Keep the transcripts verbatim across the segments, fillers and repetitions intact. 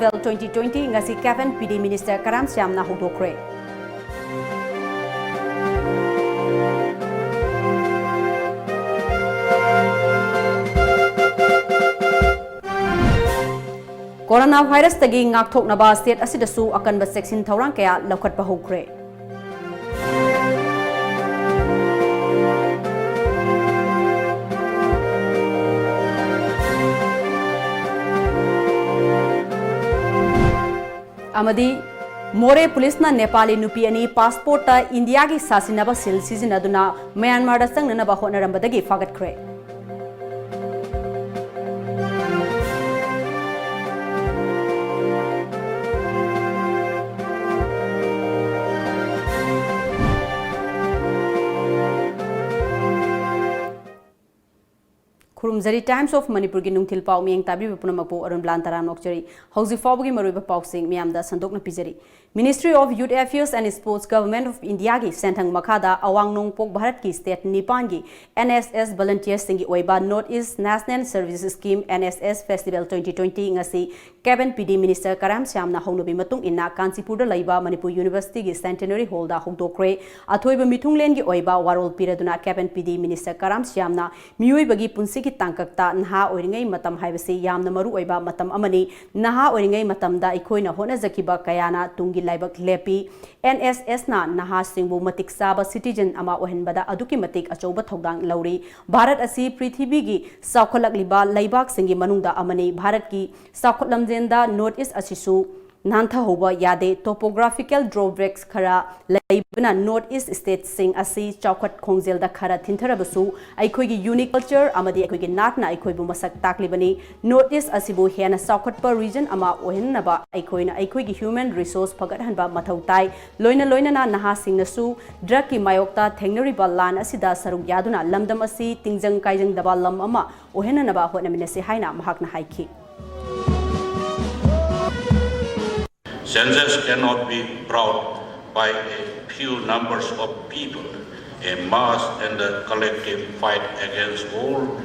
Festival twenty twenty ꯉꯁꯤ Cabinet P D Minister ꯀꯔꯥꯝ ꯁ꯭ꯌꯥꯝꯅ ꯍꯧꯗꯣꯛꯈ꯭ꯔꯦ꯫ ꯀꯣꯔꯣꯅꯥ ꯚꯥꯏꯔꯁꯇꯒꯤ ꯉꯥꯛꯊꯣꯛꯅꯕ state ꯑꯁꯤꯗꯁꯨ ꯑꯀꯟꯕ ꯆꯦꯛꯁꯤꯟ ꯊꯧꯔꯥꯡ ꯀꯌꯥ ꯂꯧꯈꯠꯄ ꯍꯧꯈ꯭ꯔꯦ꯫ ꯑꯃꯗꯤ ꯃꯣꯔꯦ ꯄꯨꯂꯤꯁꯅ ꯅꯦꯄꯥꯂꯤ ꯅꯨꯄꯤ ꯑꯅꯤ passportꯇ ꯏꯟꯗꯤꯌꯥꯒꯤ ꯁꯥꯁꯤꯟꯅꯕ seal ꯁꯤꯖꯤꯟꯅꯗꯨꯅ ꯃ꯭ꯌꯥꯟꯃꯥꯔꯗ ꯆꯪꯅꯅꯕ ꯍꯣꯠꯅꯔꯝꯕꯗꯒꯤ ꯐꯥꯒꯠꯈ꯭ꯔꯦ꯫ ꯈꯨꯔꯨꯝꯖꯔꯤ꯫ Times of ꯃꯅꯤꯄꯨꯔꯒꯤ ꯅꯨꯡꯊꯤꯜ ꯄꯥꯎ ꯃꯤꯠꯌꯦꯡ ꯇꯥꯕꯤꯕ ꯄꯨꯝꯅꯃꯛꯄꯨ ꯑꯔꯨꯟ ꯕ꯭ꯂꯥꯟ ꯇꯔꯥꯝꯅ ꯑꯣꯛꯆꯔꯤ꯫ ꯍꯧꯖꯤꯛ ꯐꯥꯎꯕꯒꯤ ꯃꯔꯨꯑꯣꯏꯕ ꯄꯥꯎꯁꯤꯡ ꯃꯤꯌꯥꯝꯗ ꯁꯟꯗꯣꯛꯅ ꯄꯤꯖꯔꯤ꯫ Ministry of Youth Affairs and Sports, Government of Indiaꯒꯤ ꯁꯦꯟꯊꯪ ꯃꯈꯥꯗ ꯑꯋꯥꯡ ꯅꯣꯡꯄꯣꯛ ꯚꯥꯔꯠꯀꯤ state ꯅꯤꯄꯥꯟꯒꯤ N S S volunteersꯁꯤꯡꯒꯤ ꯑꯣꯏꯕ North East National Service Scheme, N S S Festival twenty twenty ꯉꯁꯤ Cabinet P D Minister ꯀꯔꯥꯝ ꯁ꯭ꯌꯥꯝꯅ ꯍꯧꯅꯕꯤ ꯃꯇꯨꯡ ꯏꯟꯅ ꯀꯥꯟꯆꯤꯄꯨꯔꯗ ꯂꯩꯕ ꯃꯅꯤꯄꯨꯔ Universityꯒꯤ Centenary Hallꯗ ꯍꯧꯗꯣꯛꯈ꯭ꯔꯦ꯫ ꯑꯊꯣꯏꯕ ꯃꯤꯊꯨꯡꯂꯦꯟꯒꯤ ꯑꯣꯏꯕ ꯋꯥꯔꯣꯜ ꯄꯤꯔꯗꯨꯅ Cabinet P D Minister ꯀꯔꯥꯝ ꯁ꯭ꯌꯥꯝꯅ ꯃꯤꯑꯣꯏꯕꯒꯤ ꯄꯨꯟꯁꯤꯒꯤ ꯇꯥꯡꯀꯛꯇ ꯅꯍꯥ ꯑꯣꯏꯔꯤꯉꯩ ꯃꯇꯝ ꯍꯥꯏꯕꯁꯤ ꯌꯥꯝꯅ ꯃꯔꯨ ꯑꯣꯏꯕ ꯃꯇꯝ ꯑꯃꯅꯤ꯫ ꯅꯍꯥ ꯑꯣꯏꯔꯤꯉꯩ ꯃꯇꯝꯗ ꯑꯩꯈꯣꯏꯅ ꯍꯣꯠꯅꯖꯈꯤꯕ ꯀꯌꯥꯅ ꯇꯨꯡꯒꯤ ꯂꯥꯏꯕꯛ ꯂꯦꯞꯄꯤ꯫ N S Sꯅ ꯅꯍꯥꯁꯤꯡꯕꯨ ꯃꯇꯤꯛ ꯆꯥꯕ citizen ꯑꯃ ꯑꯣꯏꯍꯟꯕꯗ ꯑꯗꯨꯛꯀꯤ ꯃꯇꯤꯛ ꯑꯆꯧꯕ ꯊꯧꯗꯥꯡ ꯂꯧꯔꯤ꯫ ꯚꯥꯔꯠ ꯑꯁꯤ ꯄ꯭ꯔꯤꯊꯤꯕꯤꯒꯤ ꯆꯥꯎꯈꯠꯂꯛꯂꯤꯕ ꯂꯩꯕꯥꯛꯁꯤꯡꯒꯤ ꯃꯅꯨꯡꯗ ꯑꯃꯅꯤ꯫ ꯚꯥꯔꯠꯀꯤ ꯆꯥꯎꯈꯠ ꯂꯝꯖꯦꯟꯗ North East ꯑꯁꯤꯁꯨ ꯅꯥꯟꯊꯍꯧꯕ ꯌꯥꯗꯦ꯫ Topographical drawbacks ꯈꯔ ꯂꯩꯕꯅ North East statesꯁꯤꯡ ꯑꯁꯤ ꯆꯥꯎꯈꯠ ꯈꯣꯡꯖꯦꯜꯗ ꯈꯔ ꯊꯤꯟꯊꯔꯕꯁꯨ, ꯑꯩꯈꯣꯏꯒꯤ unique culture ꯑꯃꯗꯤ ꯑꯩꯈꯣꯏꯒꯤ ꯅꯥꯠꯅ ꯑꯩꯈꯣꯏꯕꯨ ꯃꯁꯛ ꯇꯥꯛꯂꯤꯕꯅꯤ꯫ North East ꯑꯁꯤꯕꯨ ꯍꯦꯟꯅ ꯆꯥꯎꯈꯠꯄ region ꯑꯃ ꯑꯣꯏꯍꯟꯅꯕ ꯑꯩꯈꯣꯏꯅ ꯑꯩꯈꯣꯏꯒꯤ human resource ꯐꯒꯠꯍꯟꯕ ꯃꯊꯧ ꯇꯥꯏ꯫ ꯂꯣꯏꯅ ꯂꯣꯏꯅꯅ ꯅꯍꯥꯁꯤꯡꯅꯁꯨ drugꯀꯤ ꯃꯥꯌꯣꯛꯇ ꯊꯦꯡꯅꯔꯤꯕ ꯂꯥꯟ ꯑꯁꯤꯗ ꯁꯔꯨꯛ ꯌꯥꯗꯨꯅ ꯂꯝꯗꯝ ꯑꯁꯤ ꯇꯤꯡꯖꯪ ꯀꯥꯏꯖꯪꯗꯕ ꯂꯝ ꯑꯃ ꯑꯣꯏꯍꯟꯅꯅꯕ ꯍꯣꯠꯅꯃꯤꯟꯅꯁꯤ ꯍꯥꯏꯅ ꯃꯍꯥꯛꯅ ꯍꯥꯏꯈꯤ꯫ Census cannot be brought by a few numbers of people. A mass and a collective fight against all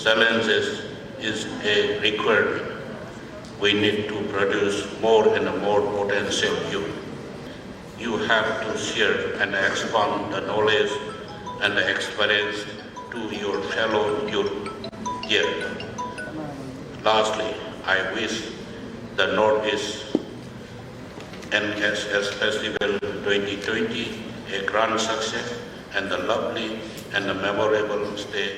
challenges is a requirement. We need to produce more and more potential youth. You have to share and expand the knowledge and the experience to your fellow youth here. Lastly, I wish the Northeast N S S Festival twenty twenty a grand success and a lovely and a memorable stay.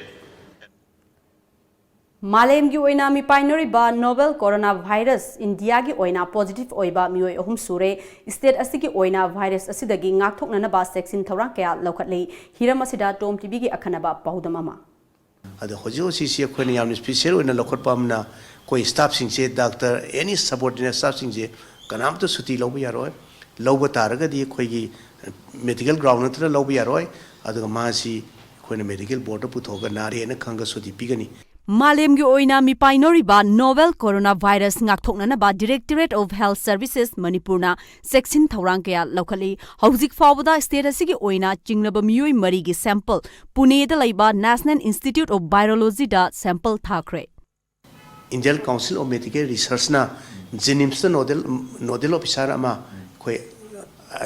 ꯃꯥꯂꯦꯝꯒꯤ ꯑꯣꯏꯅ ꯃꯤꯄꯥꯏꯅꯔꯤꯕ novel coronavirus ꯏꯟꯗꯤꯌꯥꯒꯤ ꯑꯣꯏꯅ positive ꯑꯣꯏꯕ ꯃꯤꯑꯣꯏ ꯑꯍꯨꯝ ꯁꯨꯔꯦ꯫ State ꯑꯁꯤꯒꯤ ꯑꯣꯏꯅ virus ꯑꯁꯤꯗꯒꯤ ꯉꯥꯛꯊꯣꯛꯅꯅꯕ ꯆꯦꯛꯁꯤꯟ ꯊꯧꯔꯥꯡ ꯀꯌꯥ ꯂꯧꯈꯠꯂꯤ꯫ ꯍꯤꯔꯝ ꯑꯁꯤꯗ Tom TVꯒꯤ ꯑꯈꯟꯅꯕ ꯄꯥꯎꯗꯝ ꯑꯃ꯫ ꯑꯗꯣ ꯍꯧꯖꯤꯛ ꯍꯧꯖꯤꯛꯁꯤ ꯑꯩꯈꯣꯏꯅ ꯌꯥꯝꯅ special ꯑꯣꯏꯅ ꯂꯧꯈꯠꯄ ꯑꯃꯅ, ꯑꯩꯈꯣꯏ staffꯁꯤꯡꯁꯦ, doctor, any subordinate staffꯁꯤꯡꯁꯦ ꯀꯅꯥꯝꯇ ꯁꯨꯇꯤ ꯂꯧꯕ ꯌꯥꯔꯣꯏ꯫ ꯂꯧꯕ ꯇꯥꯔꯒꯗꯤ ꯑꯩꯈꯣꯏꯒꯤ medical ground ꯅꯠꯇꯅ ꯂꯧꯕ ꯌꯥꯔꯣꯏ꯫ ꯑꯗꯨꯒ ꯃꯥꯁꯤ ꯑꯩꯈꯣꯏꯅ medical boardꯇ ꯄꯨꯊꯣꯛꯑꯒ ꯅꯥꯔꯦꯅ ꯈꯪꯉꯒ ꯁꯨꯇꯤ ꯄꯤꯒꯅꯤ꯫ ꯃꯥꯂꯦꯝꯒꯤ ꯑꯣꯏꯅ ꯃꯤꯄꯥꯏꯅꯔꯤꯕ novel coronavirus ꯉꯥꯛꯊꯣꯛꯅꯅꯕ Directorate of Health Services ꯃꯅꯤꯄꯨꯔꯅ ꯆꯦꯛꯁꯤꯟ ꯊꯧꯔꯥꯡ ꯀꯌꯥ ꯂꯧꯈꯠꯂꯤ꯫ ꯍꯧꯖꯤꯛ ꯐꯥꯎꯕꯗ state ꯑꯁꯤꯒꯤ ꯑꯣꯏꯅ ꯆꯤꯡꯅꯕ ꯃꯤꯑꯣꯏ ꯃꯔꯤꯒꯤ sample ꯄꯨꯅꯦꯗ ꯂꯩꯕ National Institute of Virologyꯗ sample ꯊꯥꯈ꯭ꯔꯦ꯫ Indian Council of Medical Researchꯅ JNIMSꯇ nodal nodal officer ꯑꯃ ꯑꯩꯈꯣꯏ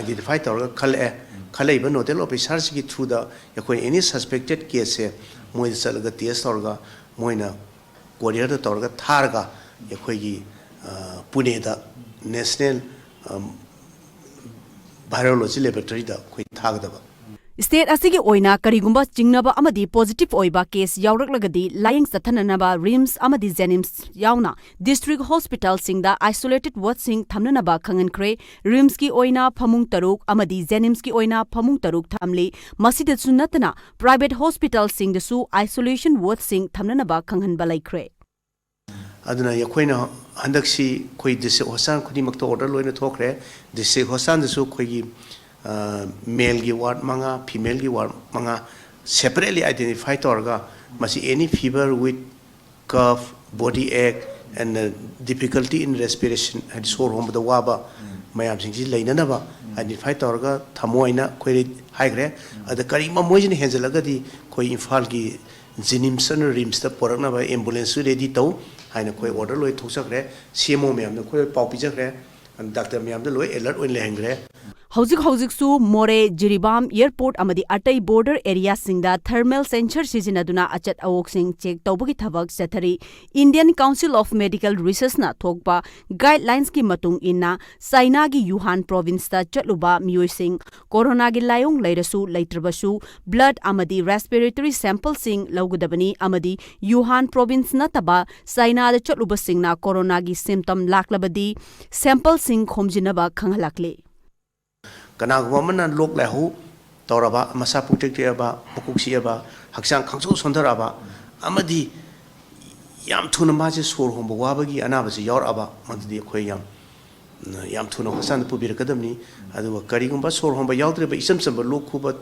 identify ꯇꯧꯔꯒ ꯈꯜꯂꯛꯑꯦ꯫ ꯈꯜꯂꯛꯏꯕ nodal officerꯁꯤꯒꯤ throughꯗ ꯑꯩꯈꯣꯏ any suspected caseꯁꯦ ꯃꯣꯏꯗ ꯆꯠꯂꯒ test ꯇꯧꯔꯒ ꯃꯣꯏꯅ courierꯗ ꯇꯧꯔꯒ ꯊꯥꯔꯒ ꯑꯩꯈꯣꯏꯒꯤ ꯄꯨꯅꯦꯗ National Virology Laboratoryꯗ ꯑꯩꯈꯣꯏ ꯊꯥꯒꯗꯕ꯫ State ꯑꯁꯤꯒꯤ ꯑꯣꯏꯅ ꯀꯔꯤꯒꯨꯝꯕ ꯆꯤꯡꯅꯕ ꯑꯃꯗꯤ positive ꯑꯣꯏꯕ case ꯌꯥꯎꯔꯛꯂꯒꯗꯤ ꯂꯥꯌꯦꯡ ꯆꯠꯊꯅꯅꯕ RIMS ꯑꯃꯗꯤ JNIMS ꯌꯥꯎꯅ district hospitalꯁꯤꯡꯗ isolated wardꯁꯤꯡ ꯊꯝꯅꯅꯕ ꯈꯪꯍꯟꯈ꯭ꯔꯦ꯫ RIMSꯀꯤ ꯑꯣꯏꯅ ꯐꯃꯨꯡ ꯇꯔꯨꯛ ꯑꯃꯗꯤ JNIMSꯀꯤ ꯑꯣꯏꯅ ꯐꯃꯨꯡ ꯇꯔꯨꯛ ꯊꯝꯂꯤ꯫ ꯃꯁꯤꯗꯁꯨ ꯅꯠꯇꯅ private hospitalꯁꯤꯡꯗꯁꯨ isolation wardꯁꯤꯡ ꯊꯝꯅꯅꯕ ꯈꯪꯍꯟꯕ ꯂꯩꯈ꯭ꯔꯦ꯫ ꯑꯗꯨꯅ ꯑꯩꯈꯣꯏꯅ ꯍꯟꯗꯛꯁꯤ ꯑꯩꯈꯣꯏ district hospital ꯈꯨꯗꯤꯡꯃꯛꯇ order ꯂꯣꯏꯅ ꯊꯣꯛꯈ꯭ꯔꯦ꯫ District hospitalꯗꯁꯨ ꯑꯩꯈꯣꯏꯒꯤ maleꯒꯤ ward ꯃꯉꯥ, femaleꯒꯤ ward ꯃꯉꯥ separately identify ꯇꯧꯔꯒ ꯃꯁꯤ any fever with cough, body ache and difficulty in respiration, ꯍꯥꯏꯗꯤ ꯁꯣꯔ ꯍꯣꯟꯕꯗ ꯋꯥꯕ ꯃꯌꯥꯝꯁꯤꯡꯁꯤ ꯂꯩꯅꯅꯕ identify ꯇꯧꯔꯒ ꯊꯝꯃꯣ ꯍꯥꯏꯅ ꯑꯩꯈꯣꯏ ꯍꯥꯏꯈ꯭ꯔꯦ꯫ ꯑꯗ ꯀꯔꯤꯒꯨꯝꯕ ꯃꯣꯏꯁꯤꯅ ꯍꯦꯟꯖꯜꯂꯒꯗꯤ ꯑꯩꯈꯣꯏ ꯏꯝꯐꯥꯜꯒꯤ JNIMS ꯑꯃꯗꯤ RIMSꯇ ꯄꯣꯔꯛꯅꯕ ambulanceꯁꯨ ready ꯇꯧ꯫ ꯍꯥꯏꯅ ꯑꯩꯈꯣꯏ ꯑꯣꯔꯗꯔ ꯂꯣꯏ ꯊꯣꯛꯆꯈ꯭ꯔꯦ꯫ ꯁꯤ ꯑꯦꯝ ꯑꯣ ꯃꯌꯥꯝꯗ ꯑꯩꯈꯣꯏ ꯄꯥꯎ ꯄꯤꯖꯈ꯭ꯔꯦ꯫ ꯗꯥꯛꯇꯔ ꯃꯌꯥꯝꯗ ꯂꯣꯏ ꯑꯦꯂꯔꯠ ꯑꯣꯏꯅ ꯂꯩꯍꯟꯈ꯭ꯔꯦ꯫ ꯍꯧꯖꯤꯛ ꯍꯧꯖꯤꯛꯁꯨ ꯃꯣꯔꯦ, ꯖꯤꯔꯤꯕꯥꯝ ꯑꯦꯌꯔꯄꯣꯔꯠ ꯑꯃꯗꯤ ꯑꯇꯩ ꯕꯣꯔꯗꯔ ꯑꯦꯔꯤꯌꯥꯁꯤꯡꯗ ꯊꯔꯃꯦꯜ ꯁꯦꯟꯁꯔ ꯁꯤꯖꯤꯟꯅꯗꯨꯅ ꯑꯆꯠ ꯑꯋꯣꯛꯁꯤꯡ ꯆꯦꯛ ꯇꯧꯕꯒꯤ ꯊꯕꯛ ꯆꯠꯊꯔꯤ꯫ ꯏꯟꯗꯤꯌꯟ ꯀꯥꯎꯟꯁꯤꯜ ꯑꯣꯐ ꯃꯦꯗꯤꯀꯦꯜ ꯔꯤꯁꯔꯆꯅ ꯊꯣꯛꯄ ꯒꯥꯏꯗꯂꯥꯏꯟꯁꯀꯤ ꯃꯇꯨꯡ ꯏꯟꯅ ꯆꯥꯏꯅꯥꯒꯤ ꯌꯨꯍꯥꯟ ꯄ꯭ꯔꯣꯚꯤꯟꯁꯇ ꯆꯠꯂꯨꯕ ꯃꯤꯑꯣꯏꯁꯤꯡ ꯀꯣꯔꯣꯅꯥꯒꯤ ꯂꯥꯏꯑꯣꯡ ꯂꯩꯔꯁꯨ ꯂꯩꯇ꯭ꯔꯕꯁꯨ ꯕ꯭ꯂꯗ ꯑꯃꯗꯤ ꯔꯦꯁꯄꯤꯔꯦꯇꯔꯤ ꯁꯦꯝꯄꯜꯁꯤꯡ ꯂꯧꯒꯗꯕꯅꯤ ꯑꯃꯗꯤ ꯌꯨꯍꯥꯟ ꯄ꯭ꯔꯣꯚꯤꯟꯁ ꯅꯠꯇꯕ ꯆꯥꯏꯅꯥꯗ ꯆꯠꯂꯨꯕꯁꯤꯡꯅ ꯀꯣꯔꯣꯅꯥꯒꯤ ꯁꯤꯝꯇꯝ ꯂꯥꯛꯂꯕꯗꯤ ꯁꯦꯝꯄꯜꯁꯤꯡ ꯈꯣꯝꯖꯤꯟꯅꯕ ꯈꯪꯍꯜꯂꯛꯂꯤ꯫ ꯀꯅꯥꯒꯨꯝꯕ ꯑꯃꯅ ꯂꯣꯛ ꯂꯥꯏꯍꯧ ꯇꯧꯔꯕ, ꯃꯁꯥ ꯄꯨꯛꯇꯦꯛ ꯇꯦꯛꯑꯕ, ꯃꯀꯣꯛ ꯆꯤꯛꯑꯕ, ꯍꯛꯆꯥꯡ ꯈꯪꯁꯣꯛ ꯁꯣꯟꯊꯔꯛꯑꯕ ꯑꯃꯗꯤ ꯌꯥꯝ ꯊꯨꯅ ꯃꯥꯁꯦ ꯁꯣꯔ ꯍꯣꯟꯕ ꯋꯥꯕꯒꯤ ꯑꯅꯥꯕꯁꯤ ꯌꯥꯎꯔꯛꯑꯕ, ꯃꯗꯨꯗꯤ ꯑꯩꯈꯣꯏ ꯌꯥꯝ, ꯌꯥꯝ ꯊꯨꯅ ꯍꯣꯁꯄꯤꯇꯥꯜꯗ ꯄꯨꯕꯤꯔꯛꯀꯗꯕꯅꯤ꯫ ꯑꯗꯨꯒ ꯀꯔꯤꯒꯨꯝꯕ ꯁꯣꯔ ꯍꯣꯟꯕ ꯌꯥꯎꯗ꯭ꯔꯤꯕ ꯏꯆꯝ ꯆꯝꯕ ꯂꯣꯛ ꯈꯨꯕ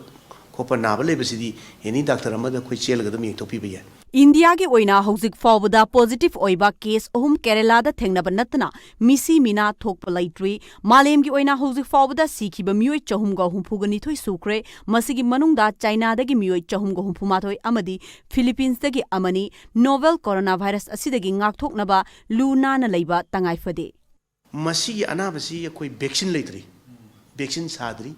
ꯈꯣꯠꯄ ꯅꯥꯕ ꯂꯩꯕꯁꯤꯗꯤ ꯑꯦꯅꯤ ꯗꯥꯛꯇꯔ ꯑꯃꯗ ꯑꯩꯈꯣꯏ ꯆꯦꯜꯂꯒ ꯑꯗꯨꯝ ꯌꯦꯡꯊꯣꯛꯄꯤꯕ ꯌꯥꯏ꯫ ꯏꯟꯗꯤꯌꯥꯒꯤ ꯑꯣꯏꯅ ꯍꯧꯖꯤꯛ ꯐꯥꯎꯕꯗ ꯄꯣꯖꯤꯇꯤꯚ ꯑꯣꯏꯕ ꯀꯦꯁ ꯑꯍꯨꯝ ꯀꯦꯔꯦꯂꯥꯗ ꯊꯦꯡꯅꯕ ꯅꯠꯇꯅ ꯃꯤꯁꯤ ꯃꯤꯅꯥ ꯊꯣꯛꯄ ꯂꯩꯇ꯭ꯔꯤ꯫ ꯃꯥꯂꯦꯝꯒꯤ ꯑꯣꯏꯅ ꯍꯧꯖꯤꯛ ꯐꯥꯎꯕꯗ ꯁꯤꯈꯤꯕ ꯃꯤꯑꯣꯏ ꯆꯍꯨꯝꯒ ꯍꯨꯝꯐꯨꯒ ꯅꯤꯊꯣꯏ ꯁꯨꯈ꯭ꯔꯦ꯫ ꯃꯁꯤꯒꯤ ꯃꯅꯨꯡꯗ ꯆꯥꯏꯅꯥꯗꯒꯤ ꯃꯤꯑꯣꯏ ꯆꯍꯨꯝꯒ ꯍꯨꯝꯐꯨ ꯃꯥꯊꯣꯏ ꯑꯃꯗꯤ ꯐꯤꯂꯤꯄꯤꯟꯁꯇꯒꯤ ꯑꯃꯅꯤ꯫ ꯅꯣꯚꯦꯜ ꯀꯣꯔꯣꯅꯥ ꯚꯥꯏꯔꯁ ꯑꯁꯤꯗꯒꯤ ꯉꯥꯛꯊꯣꯛꯅꯕ ꯂꯨ ꯅꯥꯟꯅ ꯂꯩꯕ ꯇꯉꯥꯏ ꯐꯗꯦ꯫ ꯃꯁꯤꯒꯤ ꯑꯅꯥꯕꯁꯤ ꯑꯩꯈꯣꯏ ꯚꯦꯛꯁꯤꯟ ꯂꯩꯇ꯭ꯔꯤ, ꯚꯦꯛꯁꯤꯟ ꯁꯥꯗ꯭ꯔꯤ,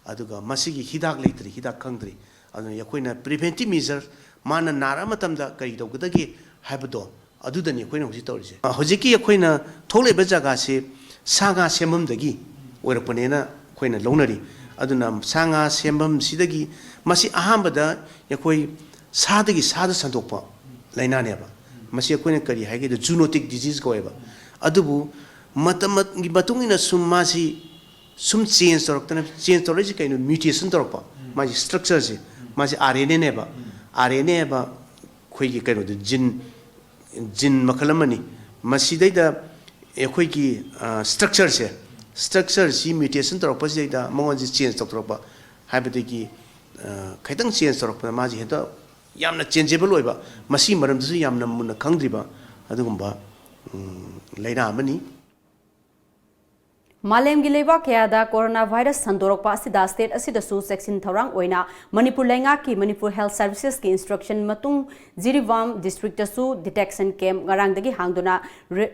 ꯑꯗꯨꯒ ꯃꯁꯤꯒꯤ ꯍꯤꯗꯥꯛ ꯂꯩꯇ꯭ꯔꯤ, ꯍꯤꯗꯥꯛ ꯈꯪꯗ꯭ꯔꯤ꯫ ꯑꯗꯨꯅ ꯑꯩꯈꯣꯏꯅ ꯄ꯭ꯔꯤꯚꯦꯟꯇꯤꯞ ꯃꯦꯖꯔ, ꯃꯥꯅ ꯅꯥꯔꯛꯑ ꯃꯇꯝꯗ ꯀꯔꯤ ꯇꯧꯒꯗꯒꯦ ꯍꯥꯏꯕꯗꯣ, ꯑꯗꯨꯗꯅꯤ ꯑꯩꯈꯣꯏꯅ ꯍꯧꯖꯤꯛ ꯇꯧꯔꯤꯁꯦ꯫ ꯑ, ꯍꯧꯖꯤꯛꯀꯤ ꯑꯩꯈꯣꯏꯅ ꯊꯣꯛꯂꯛꯏꯕ ꯖꯒꯥꯁꯤ ꯁꯥ ꯉꯥ ꯁꯦꯝꯐꯝꯗꯒꯤ ꯑꯣꯏꯔꯛꯄꯅꯦꯅ ꯑꯩꯈꯣꯏꯅ ꯂꯧꯅꯔꯤ꯫ ꯑꯗꯨꯅ ꯁꯥ ꯉꯥ ꯁꯦꯝꯐꯝꯁꯤꯗꯒꯤ ꯃꯁꯤ ꯑꯍꯥꯟꯕꯗ ꯑꯩꯈꯣꯏ ꯁꯥꯗꯒꯤ ꯁꯥꯗ ꯁꯟꯗꯣꯛꯄ ꯂꯥꯏꯅꯥꯅꯦꯕ꯫ ꯃꯁꯤ ꯑꯩꯈꯣꯏꯅ ꯀꯔꯤ ꯍꯥꯏꯒꯦꯗ ꯖꯨꯅꯣꯇꯤꯛ ꯗꯤꯖꯤꯖ ꯀꯧꯋꯦꯕ꯫ ꯑꯗꯨꯕꯨ ꯃꯇꯝꯒꯤ ꯃꯇꯨꯡ ꯏꯟꯅ ꯁꯨꯝ ꯃꯥꯁꯤ ꯁꯨꯝ ꯆꯦꯟꯖ ꯇꯧꯔꯛꯇꯅ, ꯆꯦꯟꯖ ꯇꯧꯔꯛꯏꯁꯤ ꯀꯩꯅꯣ? ꯃ꯭ꯌꯨꯇꯦꯁꯟ ꯇꯧꯔꯛꯄ꯫ ꯃꯥꯒꯤ ꯁ꯭ꯇ꯭ꯔꯛꯆꯔꯁꯦ, ꯃꯥꯁꯦ ꯑꯥꯔ ꯑꯦꯟ ꯑꯦꯅꯦꯕ꯫ ꯑꯥꯔ ꯑꯦꯟ ꯑꯦ ꯍꯥꯏꯕ ꯑꯩꯈꯣꯏꯒꯤ ꯀꯩꯅꯣꯗꯣ, ꯖꯤꯟ, ꯖꯤꯟ ꯃꯈꯜ ꯑꯃꯅꯤ꯫ ꯃꯁꯤꯗꯩꯗ ꯑꯩꯈꯣꯏꯒꯤ, ꯑ, ꯁ꯭ꯇ꯭ꯔꯛꯆꯔꯁꯦ, ꯁ꯭ꯇ꯭ꯔꯛꯆꯔꯁꯤ ꯃ꯭ꯌꯨꯇꯦꯁꯟ ꯇꯧꯔꯛꯄꯁꯤꯗꯩꯗ ꯃꯉꯣꯟꯁꯦ ꯆꯦꯟꯖ ꯇꯧꯊꯣꯔꯛꯄ ꯍꯥꯏꯕꯗꯒꯤ, ꯑ, ꯈꯤꯇꯪ ꯆꯦꯟꯖ ꯇꯧꯔꯛꯄꯗ ꯃꯥꯁꯦ ꯍꯦꯛꯇ ꯌꯥꯝꯅ ꯆꯦꯟꯖꯦꯕꯜ ꯑꯣꯏꯕ, ꯃꯁꯤꯒꯤ ꯃꯔꯝꯗꯁꯨ ꯌꯥꯝꯅ ꯃꯨꯟꯅ ꯈꯪꯗ꯭ꯔꯤꯕ ꯑꯗꯨꯒꯨꯝꯕ, ꯎꯝ, ꯂꯥꯏꯅꯥ ꯑꯃꯅꯤ꯫ ꯃꯥꯂꯦꯝꯒꯤ ꯂꯩꯕꯥꯛ ꯀꯌꯥꯗ corona virus ꯁꯟꯗꯣꯔꯛꯄ ꯑꯁꯤꯗ state ꯑꯁꯤꯗꯁꯨ ꯆꯦꯛꯁꯤꯟ ꯊꯧꯔꯥꯡ ꯑꯣꯏꯅ ꯃꯅꯤꯄꯨꯔ ꯂꯩꯉꯥꯛꯀꯤ Manipur Health Servicesꯀꯤ instruction ꯃꯇꯨꯡ ꯖꯤꯔꯤꯕꯥꯝ districtꯇꯁꯨ detection camp ꯉꯔꯥꯡꯗꯒꯤ ꯍꯥꯡꯗꯨꯅ ꯔꯦ-,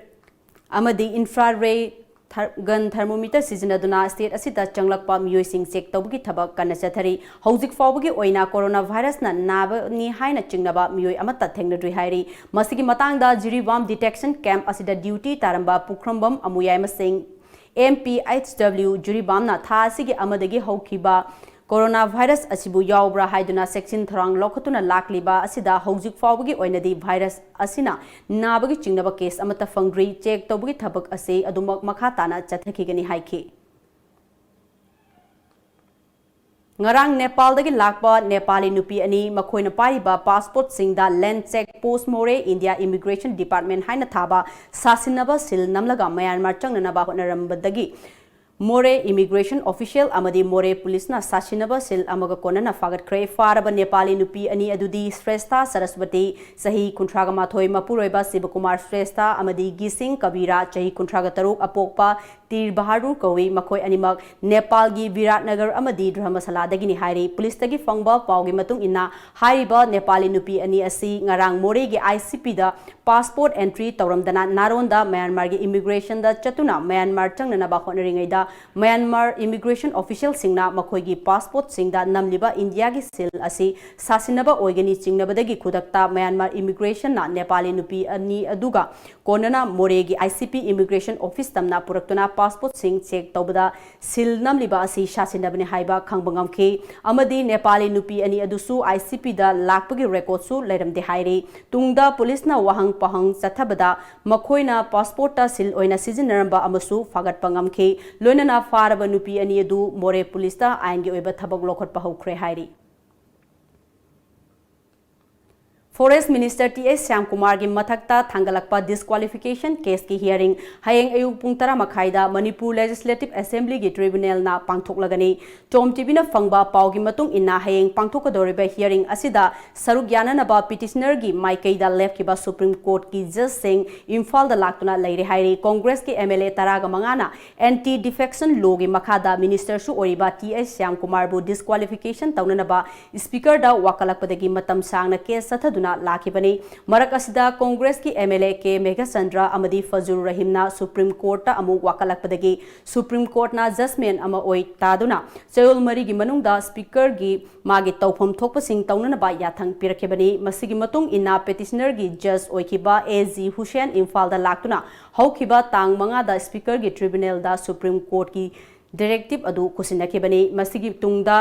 ꯑꯃꯗꯤ infrared gun thermometer ꯁꯤꯖꯤꯟꯅꯗꯨꯅ state ꯑꯁꯤꯗ ꯆꯪꯂꯛꯄ ꯃꯤꯑꯣꯏꯁꯤꯡ check ꯇꯧꯕꯒꯤ ꯊꯕꯛ ꯀꯟꯅ ꯆꯠꯊꯔꯤ꯫ ꯍꯧꯖꯤꯛ ꯐꯥꯎꯕꯒꯤ ꯑꯣꯏꯅ corona virusꯅ ꯅꯥꯕꯅꯤ ꯍꯥꯏꯅ ꯆꯤꯡꯅꯕ ꯃꯤꯑꯣꯏ ꯑꯃꯠꯇ ꯊꯦꯡꯅꯗ꯭ꯔꯤ ꯍꯥꯏꯔꯤ꯫ ꯃꯁꯤꯒꯤ ꯃꯇꯥꯡꯗ ꯖꯤꯔꯤꯕꯥꯝ detection camp ꯑꯁꯤꯗ duty ꯇꯥꯔꯝꯕ ꯄꯨꯈ꯭ꯔꯝꯕꯝ ꯑꯃꯨꯌꯥꯏ ꯃꯁꯤꯡ, M P H W ꯖꯤꯔꯤꯕꯥꯝꯅ ꯊꯥ ꯑꯁꯤꯒꯤ ꯑꯃꯗꯒꯤ ꯍꯧꯈꯤꯕ corona virus ꯑꯁꯤꯕꯨ ꯌꯥꯎꯕ꯭ꯔꯥ ꯍꯥꯏꯗꯨꯅ ꯆꯦꯛꯁꯤꯟ ꯊꯧꯔꯥꯡ ꯂꯧꯈꯠꯇꯨꯅ ꯂꯥꯛꯂꯤꯕ ꯑꯁꯤꯗ ꯍꯧꯖꯤꯛ ꯐꯥꯎꯕꯒꯤ ꯑꯣꯏꯅꯗꯤ virus ꯑꯁꯤꯅ ꯅꯥꯕꯒꯤ ꯆꯤꯡꯅꯕ case ꯑꯃꯠꯇ ꯐꯪꯗ꯭ꯔꯤ꯫ Check ꯇꯧꯕꯒꯤ ꯊꯕꯛ ꯑꯁꯤ ꯑꯗꯨꯃꯛ ꯃꯈꯥ ꯇꯥꯅ ꯆꯠꯊꯈꯤꯒꯅꯤ ꯍꯥꯏꯈꯤ꯫ ꯉꯔꯥꯡ ꯅꯦꯄꯥꯜꯗꯒꯤ ꯂꯥꯛꯄ ꯅꯦꯄꯥꯂꯤ ꯅꯨꯄꯤ ꯑꯅꯤ, ꯃꯈꯣꯏꯅ ꯄꯥꯏꯔꯤꯕ passportꯁꯤꯡꯗ land check post ꯃꯣꯔꯦ India Immigration Department ꯍꯥꯏꯅ ꯊꯥꯕ ꯁꯥꯁꯤꯟꯅꯕ seal ꯅꯝꯂꯒ ꯃ꯭ꯌꯥꯟꯃꯥꯔ ꯆꯪꯅꯅꯕ ꯍꯣꯠꯅꯔꯝꯕꯗꯒꯤ ꯃꯣꯔꯦ immigration official ꯑꯃꯗꯤ ꯃꯣꯔꯦ ꯄꯨꯂꯤꯁꯅ ꯁꯥꯁꯤꯟꯅꯕ seal ꯑꯃꯒ ꯀꯣꯟꯅꯅ ꯐꯥꯒꯠꯈ꯭ꯔꯦ꯫ ꯐꯥꯔꯕ ꯅꯦꯄꯥꯂꯤ ꯅꯨꯄꯤ ꯑꯅꯤ ꯑꯗꯨꯗꯤ ꯁ꯭ꯔꯦꯁꯊꯥ ꯁꯔꯁꯋꯇꯤ, ꯆꯍꯤ ꯀꯨꯟꯊ꯭ꯔꯥꯒ ꯃꯥꯊꯣꯏ, ꯃꯄꯨꯔꯣꯏꯕ ꯁꯤꯕꯀꯨꯃꯥꯔ ꯁ꯭ꯔꯦꯁꯊꯥ, ꯑꯃꯗꯤ ꯒꯤꯁꯤꯡ ꯀꯕꯤꯔꯥ, ꯆꯍꯤ ꯀꯨꯟꯊ꯭ꯔꯥꯒ ꯇꯔꯨꯛ, ꯑꯄꯣꯛꯄ ꯇꯤꯔ ꯕꯍꯥꯗꯨꯔ ꯀꯧꯏ꯫ ꯃꯈꯣꯏ ꯑꯅꯤꯃꯛ ꯅꯦꯄꯥꯜꯒꯤ ꯕꯤꯔꯥꯠꯅꯒꯔ ꯑꯃꯗꯤ ꯙꯔꯃꯁꯥꯂꯥꯗꯒꯤꯅꯤ ꯍꯥꯏꯔꯤ꯫ ꯄꯨꯂꯤꯁꯇꯒꯤ ꯐꯪꯕ ꯄꯥꯎꯒꯤ ꯃꯇꯨꯡ ꯏꯟꯅ, ꯍꯥꯏꯔꯤꯕ ꯅꯦꯄꯥꯂꯤ ꯅꯨꯄꯤ ꯑꯅꯤ ꯑꯁꯤ ꯉꯔꯥꯡ ꯃꯣꯔꯦꯒꯤ I C Pꯗ passport entry ꯇꯧꯔꯝꯗꯅ ꯅꯥꯔꯣꯟꯗ ꯃ꯭ꯌꯥꯟꯃꯥꯔꯒꯤ immigration ꯗ ꯆꯠꯇꯨꯅ ꯃ꯭ꯌꯥꯟꯃꯥꯔ ꯆꯪꯅꯅꯕ ꯍꯣꯠꯅꯔꯤꯉꯩꯗ, ꯃ꯭ꯌꯥꯟꯃꯥꯔ immigration official ꯁꯤꯡꯅ ꯃꯈꯣꯏꯒꯤ passport ꯁꯤꯡꯗ ꯅꯝꯂꯤꯕ ꯏꯟꯗꯤꯌꯥꯒꯤ seal ꯑꯁꯤ ꯁꯥꯁꯤꯟꯅꯕ ꯑꯣꯏꯒꯅꯤ ꯆꯤꯡꯅꯕꯗꯒꯤ ꯈꯨꯗꯛꯇ ꯃ꯭ꯌꯥꯟꯃꯥꯔ immigration ꯅ ꯅꯦꯄꯥꯂꯤ ꯅꯨꯄꯤ ꯑꯅꯤ ꯑꯗꯨꯒ ꯀꯣꯟꯅꯅ ꯃꯣꯔꯦꯒꯤ I C P immigration office ꯇꯝꯅ ꯄꯨꯔꯛꯇꯨꯅ passport ꯁꯤꯡ check ꯇꯧꯕꯗ seal ꯅꯝꯂꯤꯕ ꯑꯁꯤ ꯁꯥꯁꯤꯟꯅꯕꯅꯤ ꯍꯥꯏꯕ ꯈꯪꯕ ꯉꯝꯈꯤ꯫ ꯑꯃꯗꯤ ꯅꯦꯄꯥꯂꯤ ꯅꯨꯄꯤ ꯑꯅꯤ ꯑꯗꯨꯁꯨ I C P ꯗ ꯂꯥꯛꯄꯒꯤ record ꯁꯨ ꯂꯩꯔꯝꯗꯦ ꯍꯥꯏꯔꯤ꯫ ꯇꯨꯡꯗ ꯄꯨꯂꯤꯁꯅ ꯋꯥꯍꯪ ꯄꯥꯍꯪ ꯆꯠꯊꯕꯗ ꯃꯈꯣꯏꯅ passport ꯇ seal ꯑꯣꯏꯅ ꯁꯤꯖꯤꯟꯅꯔꯝꯕ ꯑꯃꯁꯨ ꯐꯥꯒꯠꯄ ꯉꯝꯈꯤ꯫ ꯂꯣꯏꯅꯅ ꯐꯥꯔꯕ ꯅꯨꯄꯤ ꯑꯅꯤ ꯑꯗꯨ ꯃꯣꯔꯦ ꯄꯨꯂꯤꯁꯇ ꯑꯥꯏꯟꯒꯤ ꯑꯣꯏꯕ ꯊꯕꯛ ꯂꯧꯈꯠꯄ ꯍꯧꯈ꯭ꯔꯦ ꯍꯥꯏꯔꯤ꯫ Forest Minister T H ꯁ꯭ꯌꯥꯝꯀꯨꯃꯥꯔꯒꯤ ꯃꯊꯛꯇ ꯊꯥꯡꯒꯠꯂꯛꯄ disqualification case ꯀꯤ hearing ꯍꯌꯦꯡ ꯑꯌꯨꯛ ꯄꯨꯡ ꯇꯔꯥ ꯃꯈꯥꯏꯗ ꯃꯅꯤꯄꯨꯔ Legislative Assembly ꯒꯤ tribunal ꯅ ꯄꯥꯡꯊꯣꯛꯂꯒꯅꯤ꯫ ꯇꯣꯝ ꯇꯤꯚꯤꯅ ꯐꯪꯕ ꯄꯥꯎꯒꯤ ꯃꯇꯨꯡ ꯏꯟꯅ, ꯍꯌꯦꯡ ꯄꯥꯡꯊꯣꯛꯀꯗꯧꯔꯤꯕ hearing ꯑꯁꯤꯗ ꯁꯔꯨꯛ ꯌꯥꯅꯅꯕ petitioner ꯒꯤ ꯃꯥꯏꯀꯩꯗ ꯂꯦꯞꯈꯤꯕ Supreme Court ꯀꯤ judge ꯁꯤꯡ ꯏꯝꯐꯥꯜꯗ ꯂꯥꯛꯇꯨꯅ ꯂꯩꯔꯦ ꯍꯥꯏꯔꯤ꯫ Congress ꯀꯤ M L A ꯇꯔꯥꯒ ꯃꯉꯥꯅ Anti Defection Law ꯒꯤ ꯃꯈꯥꯗ minister ꯁꯨ ꯑꯣꯏꯔꯤꯕ T H ꯁ꯭ꯌꯥꯝꯀꯨꯃꯥꯔꯕꯨ disqualification ꯇꯧꯅꯅꯕ Speaker ꯗ ꯋꯥꯀꯠꯂꯛꯄꯗꯒꯤ ꯃꯇꯝ ꯁꯥꯡꯅ case ꯆꯠꯊꯗꯨꯅ ꯂꯥꯛꯈꯤꯕꯅꯤ꯫ ꯃꯔꯛ ꯑꯁꯤꯗ Congress ꯀꯤ M L A K Meghachandra ꯑꯃꯗꯤ ꯐꯖꯨꯔ ꯔꯍꯤꯝꯅ Supreme Court ꯇ ꯑꯃꯨꯛ ꯋꯥꯀꯠꯂꯛꯄꯗꯒꯤ Supreme Court ꯅ judgment ꯑꯃ ꯑꯣꯏ ꯇꯥꯗꯨꯅ ꯆꯌꯣꯜ ꯃꯔꯤꯒꯤ ꯃꯅꯨꯡꯗ Speaker ꯒꯤ ꯃꯥꯒꯤ ꯇꯧꯐꯝ ꯊꯣꯛꯄꯁꯤꯡ ꯇꯧꯅꯅꯕ ꯌꯥꯊꯪ ꯄꯤꯔꯛꯈꯤꯕꯅꯤ꯫ ꯃꯁꯤꯒꯤ ꯃꯇꯨꯡ ꯏꯟꯅ petitioner ꯒꯤ judge ꯑꯣꯏꯈꯤꯕ A G ꯍꯨꯁꯦꯟ ꯏꯝꯐꯥꯜꯗ ꯂꯥꯛꯇꯨꯅ ꯍꯧꯈꯤꯕ ꯇꯥꯡ ꯃꯉꯥꯗ Speaker ꯒꯤ tribunal ꯗ Supreme Court ꯀꯤ directive ꯑꯗꯨ ꯈꯨꯠꯁꯤꯟꯅꯈꯤꯕꯅꯤ꯫ ꯃꯁꯤꯒꯤ ꯇꯨꯡꯗ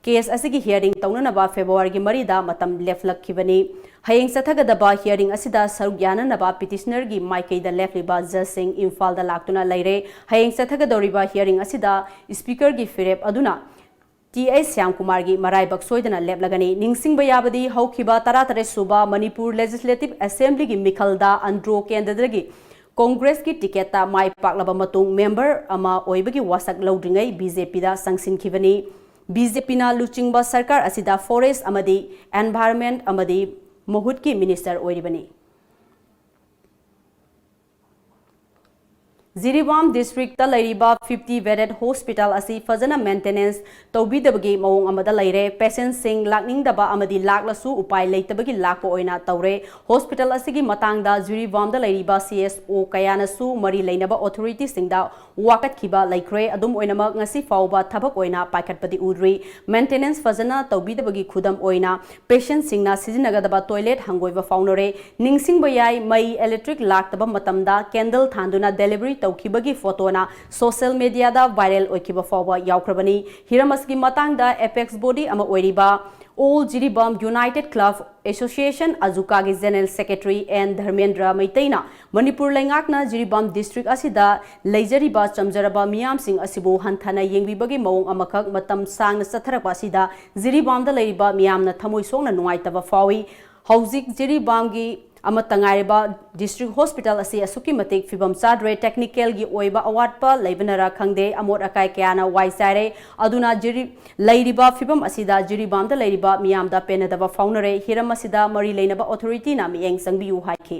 case ꯑꯁꯤꯒꯤ hearing ꯇꯧꯅꯅꯕ February ꯒꯤ ꯃꯔꯤꯗ ꯃꯇꯝ ꯂꯦꯞꯂꯛꯈꯤꯕꯅꯤ꯫ ꯍꯌꯦꯡ ꯆꯠꯊꯒꯗꯕ hearing ꯑꯁꯤꯗ ꯁꯔꯨꯛ ꯌꯥꯅꯅꯕ petitioner ꯒꯤ ꯃꯥꯏꯀꯩꯗ ꯂꯦꯞꯂꯤꯕ judge ꯁꯤꯡ ꯏꯝꯐꯥꯜꯗ ꯂꯥꯛꯇꯨꯅ ꯂꯩꯔꯦ꯫ ꯍꯌꯦꯡ ꯆꯠꯊꯒꯗꯧꯔꯤꯕ hearing ꯑꯁꯤꯗ Speaker ꯒꯤ ꯐꯤꯔꯦꯞ ꯑꯗꯨꯅ T H ꯁ꯭ꯌꯥꯝꯀꯨꯃꯥꯔꯒꯤ ꯃꯔꯥꯏꯕꯛ ꯁꯣꯏꯗꯅ ꯂꯦꯞꯂꯒꯅꯤ꯫ ꯅꯤꯡꯁꯤꯡꯕ ꯌꯥꯕꯗꯤ, ꯍꯧꯈꯤꯕ ꯇꯔꯥꯇꯔꯦꯠ ꯁꯨꯕ ꯃꯅꯤꯄꯨꯔ Legislative Assembly ꯒꯤ ꯃꯤꯈꯜꯗ ꯑꯟꯗ꯭ꯔꯣ ꯀꯦꯟꯗ꯭ꯔꯗꯒꯤ Congress ꯀꯤ ticket ꯇ ꯃꯥꯏ ꯄꯥꯛꯂꯕ ꯃꯇꯨꯡ member ꯑꯃ ꯑꯣꯏꯕꯒꯤ ꯋꯥꯁꯛ ꯂꯧꯗ꯭ꯔꯤꯉꯩ B J P ꯗ ꯆꯪꯁꯤꯟꯈꯤꯕꯅꯤ꯫ B J P ꯅ ꯂꯨꯆꯤꯡꯕ ꯁꯔꯀꯥꯔ ꯑꯁꯤꯗ forest ꯑꯃꯗꯤ environment ꯑꯃꯗꯤ ꯃꯍꯨꯠꯀꯤ minister ꯑꯣꯏꯔꯤꯕꯅꯤ꯫ ꯖꯤꯔꯤꯕꯥꯝ district ꯇ ꯂꯩꯔꯤꯕ fifty bedded hospital ꯑꯁꯤ ꯐꯖꯅ maintenance ꯇꯧꯕꯤꯗꯕꯒꯤ ꯃꯑꯣꯡ ꯑꯃꯗ ꯂꯩꯔꯦ꯫ Patient ꯁꯤꯡ ꯂꯥꯛꯅꯤꯡꯗꯕ ꯑꯃꯗꯤ ꯂꯥꯛꯂꯁꯨ ꯎꯄꯥꯏ ꯂꯩꯇꯕꯒꯤ ꯂꯥꯛꯄ ꯑꯣꯏꯅ ꯇꯧꯔꯦ꯫ Hospital ꯑꯁꯤꯒꯤ ꯃꯇꯥꯡꯗ ꯖꯤꯔꯤꯕꯥꯝꯗ ꯂꯩꯔꯤꯕ C S O ꯀꯌꯥꯅꯁꯨ ꯃꯔꯤ ꯂꯩꯅꯕ authority ꯁꯤꯡꯗ ꯋꯥꯀꯠꯈꯤꯕ ꯂꯩꯈ꯭ꯔꯦ꯫ ꯑꯗꯨꯝ ꯑꯣꯏꯅꯃꯛ, ꯉꯁꯤ ꯐꯥꯎꯕ ꯊꯕꯛ ꯑꯣꯏꯅ ꯄꯥꯏꯈꯠꯄꯗꯤ ꯎꯗ꯭ꯔꯤ꯫ Maintenance ꯐꯖꯅ ꯇꯧꯕꯤꯗꯕꯒꯤ ꯈꯨꯗꯝ ꯑꯣꯏꯅ, patient ꯁꯤꯡꯅ ꯁꯤꯖꯤꯟꯅꯒꯗꯕ toilet ꯍꯪꯒꯣꯏꯕ ꯐꯥꯎꯅꯔꯦ꯫ ꯅꯤꯡꯁꯤꯡꯕ ꯌꯥꯏ, ꯃꯩ, electric ꯂꯥꯛꯇꯕ ꯃꯇꯝꯗ candle ꯊꯥꯟꯗꯨꯅ delivery ꯇꯧꯈꯤꯕꯒꯤ photo ꯅ social media ꯗ viral ꯑꯣꯏꯈꯤꯕ ꯐꯥꯎꯕ ꯌꯥꯎꯈ꯭ꯔꯕꯅꯤ꯫ ꯍꯤꯔꯝ ꯑꯁꯤꯒꯤ ꯃꯇꯥꯡꯗ apex body ꯑꯃ ꯑꯣꯏꯔꯤꯕ All Jiribam United Club Association, ꯑꯖꯨꯀꯥꯒꯤ General Secretary N Dharmendra ꯃꯩꯇꯩꯅ Manipur ꯂꯩꯉꯥꯛꯅ ꯖꯤꯔꯤꯕꯥꯝ district ꯑꯁꯤꯗ ꯂꯩꯖꯔꯤꯕ ꯆꯝꯖꯔꯕ ꯃꯤꯌꯥꯝꯁꯤꯡ ꯑꯁꯤꯕꯨ ꯍꯟꯊꯅ ꯌꯦꯡꯕꯤꯕꯒꯤ ꯃꯑꯣꯡ ꯑꯃꯈꯛ ꯃꯇꯝ ꯁꯥꯡꯅ ꯆꯠꯊꯔꯛꯄ ꯑꯁꯤꯗ ꯖꯤꯔꯤꯕꯥꯝꯗ ꯂꯩꯔꯤꯕ ꯃꯤꯌꯥꯝꯅ ꯊꯃꯣꯏ ꯁꯣꯛꯅ ꯅꯨꯡꯉꯥꯏꯇꯕ ꯐꯥꯎꯏ꯫ ꯍꯧꯖꯤꯛ ꯖꯤꯔꯤꯕꯥꯝꯒꯤ ꯑꯃꯠꯇ ꯉꯥꯏꯔꯕ district hospital ꯑꯁꯤ ꯑꯁꯨꯛꯀꯤ ꯃꯇꯤꯛ ꯐꯤꯕꯝ ꯆꯥꯗ꯭ꯔꯦ꯫ Technicalꯒꯤ ꯑꯣꯏꯕ ꯑꯋꯥꯠꯄ ꯂꯩꯕꯅꯔ ꯈꯪꯗꯦ, ꯑꯃꯣꯠ ꯑꯀꯥꯏ ꯀꯌꯥꯅ ꯋꯥꯏ ꯆꯥꯏꯔꯦ꯫ ꯑꯗꯨꯅ ꯖꯤꯔꯤ-, ꯂꯩꯔꯤꯕ ꯐꯤꯕꯝ ꯑꯁꯤꯗ ꯖꯤꯔꯤꯕꯥꯝꯗ ꯂꯩꯔꯤꯕ ꯃꯤꯌꯥꯝꯗ ꯄꯦꯟꯅꯗꯕ ꯐꯥꯎꯅꯔꯦ꯫ ꯍꯤꯔꯝ ꯑꯁꯤꯗ ꯃꯔꯤ ꯂꯩꯅꯕ authorityꯅ ꯃꯤꯠꯌꯦꯡ ꯆꯪꯕꯤꯌꯨ ꯍꯥꯏꯈꯤ꯫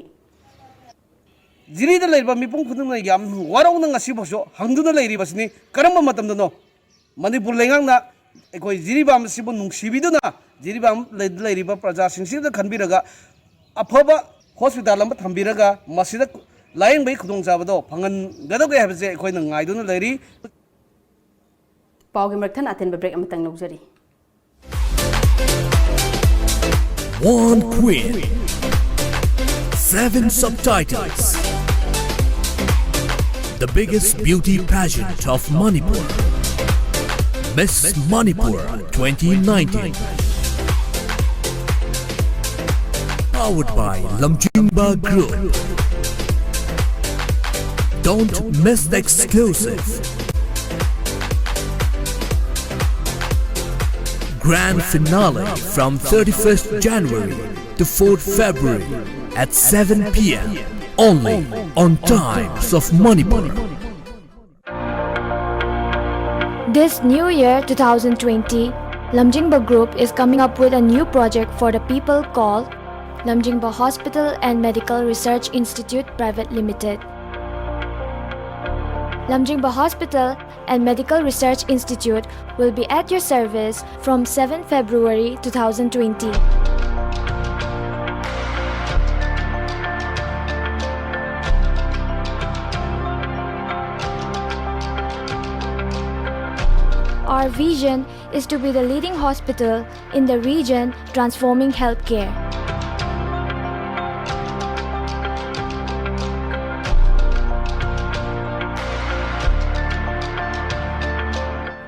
ꯖꯤꯔꯤꯗ ꯂꯩꯔꯤꯕ ꯃꯤꯄꯨꯝ ꯈꯨꯗꯤꯡꯃꯛꯅ ꯌꯥꯝ ꯋꯥꯔꯧꯅ ꯉꯁꯤꯐꯥꯎꯁꯨ ꯍꯪꯗꯨꯅ ꯂꯩꯔꯤꯕꯁꯤꯅꯤ, ꯀꯔꯝꯕ ꯃꯇꯝꯗꯅꯣ ꯃꯅꯤꯄꯨꯔ ꯂꯩꯉꯥꯛꯅ ꯑꯩꯈꯣꯏ ꯖꯤꯔꯤꯕꯥꯝ ꯑꯁꯤꯕꯨ ꯅꯨꯡꯁꯤꯕꯤꯗꯨꯅ ꯖꯤꯔꯤꯕꯥꯝ ꯂꯩ-, ꯂꯩꯔꯤꯕ ꯄ꯭ꯔꯖꯥꯁꯤꯡꯁꯤꯗ ꯈꯟꯕꯤꯔꯒ ꯑꯐꯕ hospital ꯑꯃ ꯊꯝꯕꯤꯔꯒ ꯃꯁꯤꯗ ꯂꯥꯌꯦꯡꯕꯒꯤ ꯈꯨꯗꯣꯡꯆꯥꯕꯗꯣ ꯐꯪꯍꯟꯒꯗꯧꯒꯦ ꯍꯥꯏꯕꯁꯦ ꯑꯩꯈꯣꯏꯅ ꯉꯥꯏꯗꯨꯅ ꯂꯩꯔꯤ꯫ ꯄꯥꯎꯒꯤ ꯃꯔꯛ ꯊꯠꯅ ꯑꯇꯦꯟꯕ break ꯑꯃꯇꯪ ꯂꯧꯖꯔꯤ꯫ One queen, seven subtitles. The biggest beauty pageant of Manipur, Miss Manipur twenty nineteen. Powered by Lamjingba Group. Don't miss the exclusive grand finale from thirty-first January to fourth February at seven p.m. only on Times of Manipur. This new year, two thousand twenty, Lamjingba Group is coming up with a new project for the people called Lamjingba Hospital and Medical Research Institute Private Limited. Lamjingba Hospital and Medical Research Institute will be at your service from seventh February two thousand twenty. Our vision is to be the leading hospital in the region, transforming healthcare.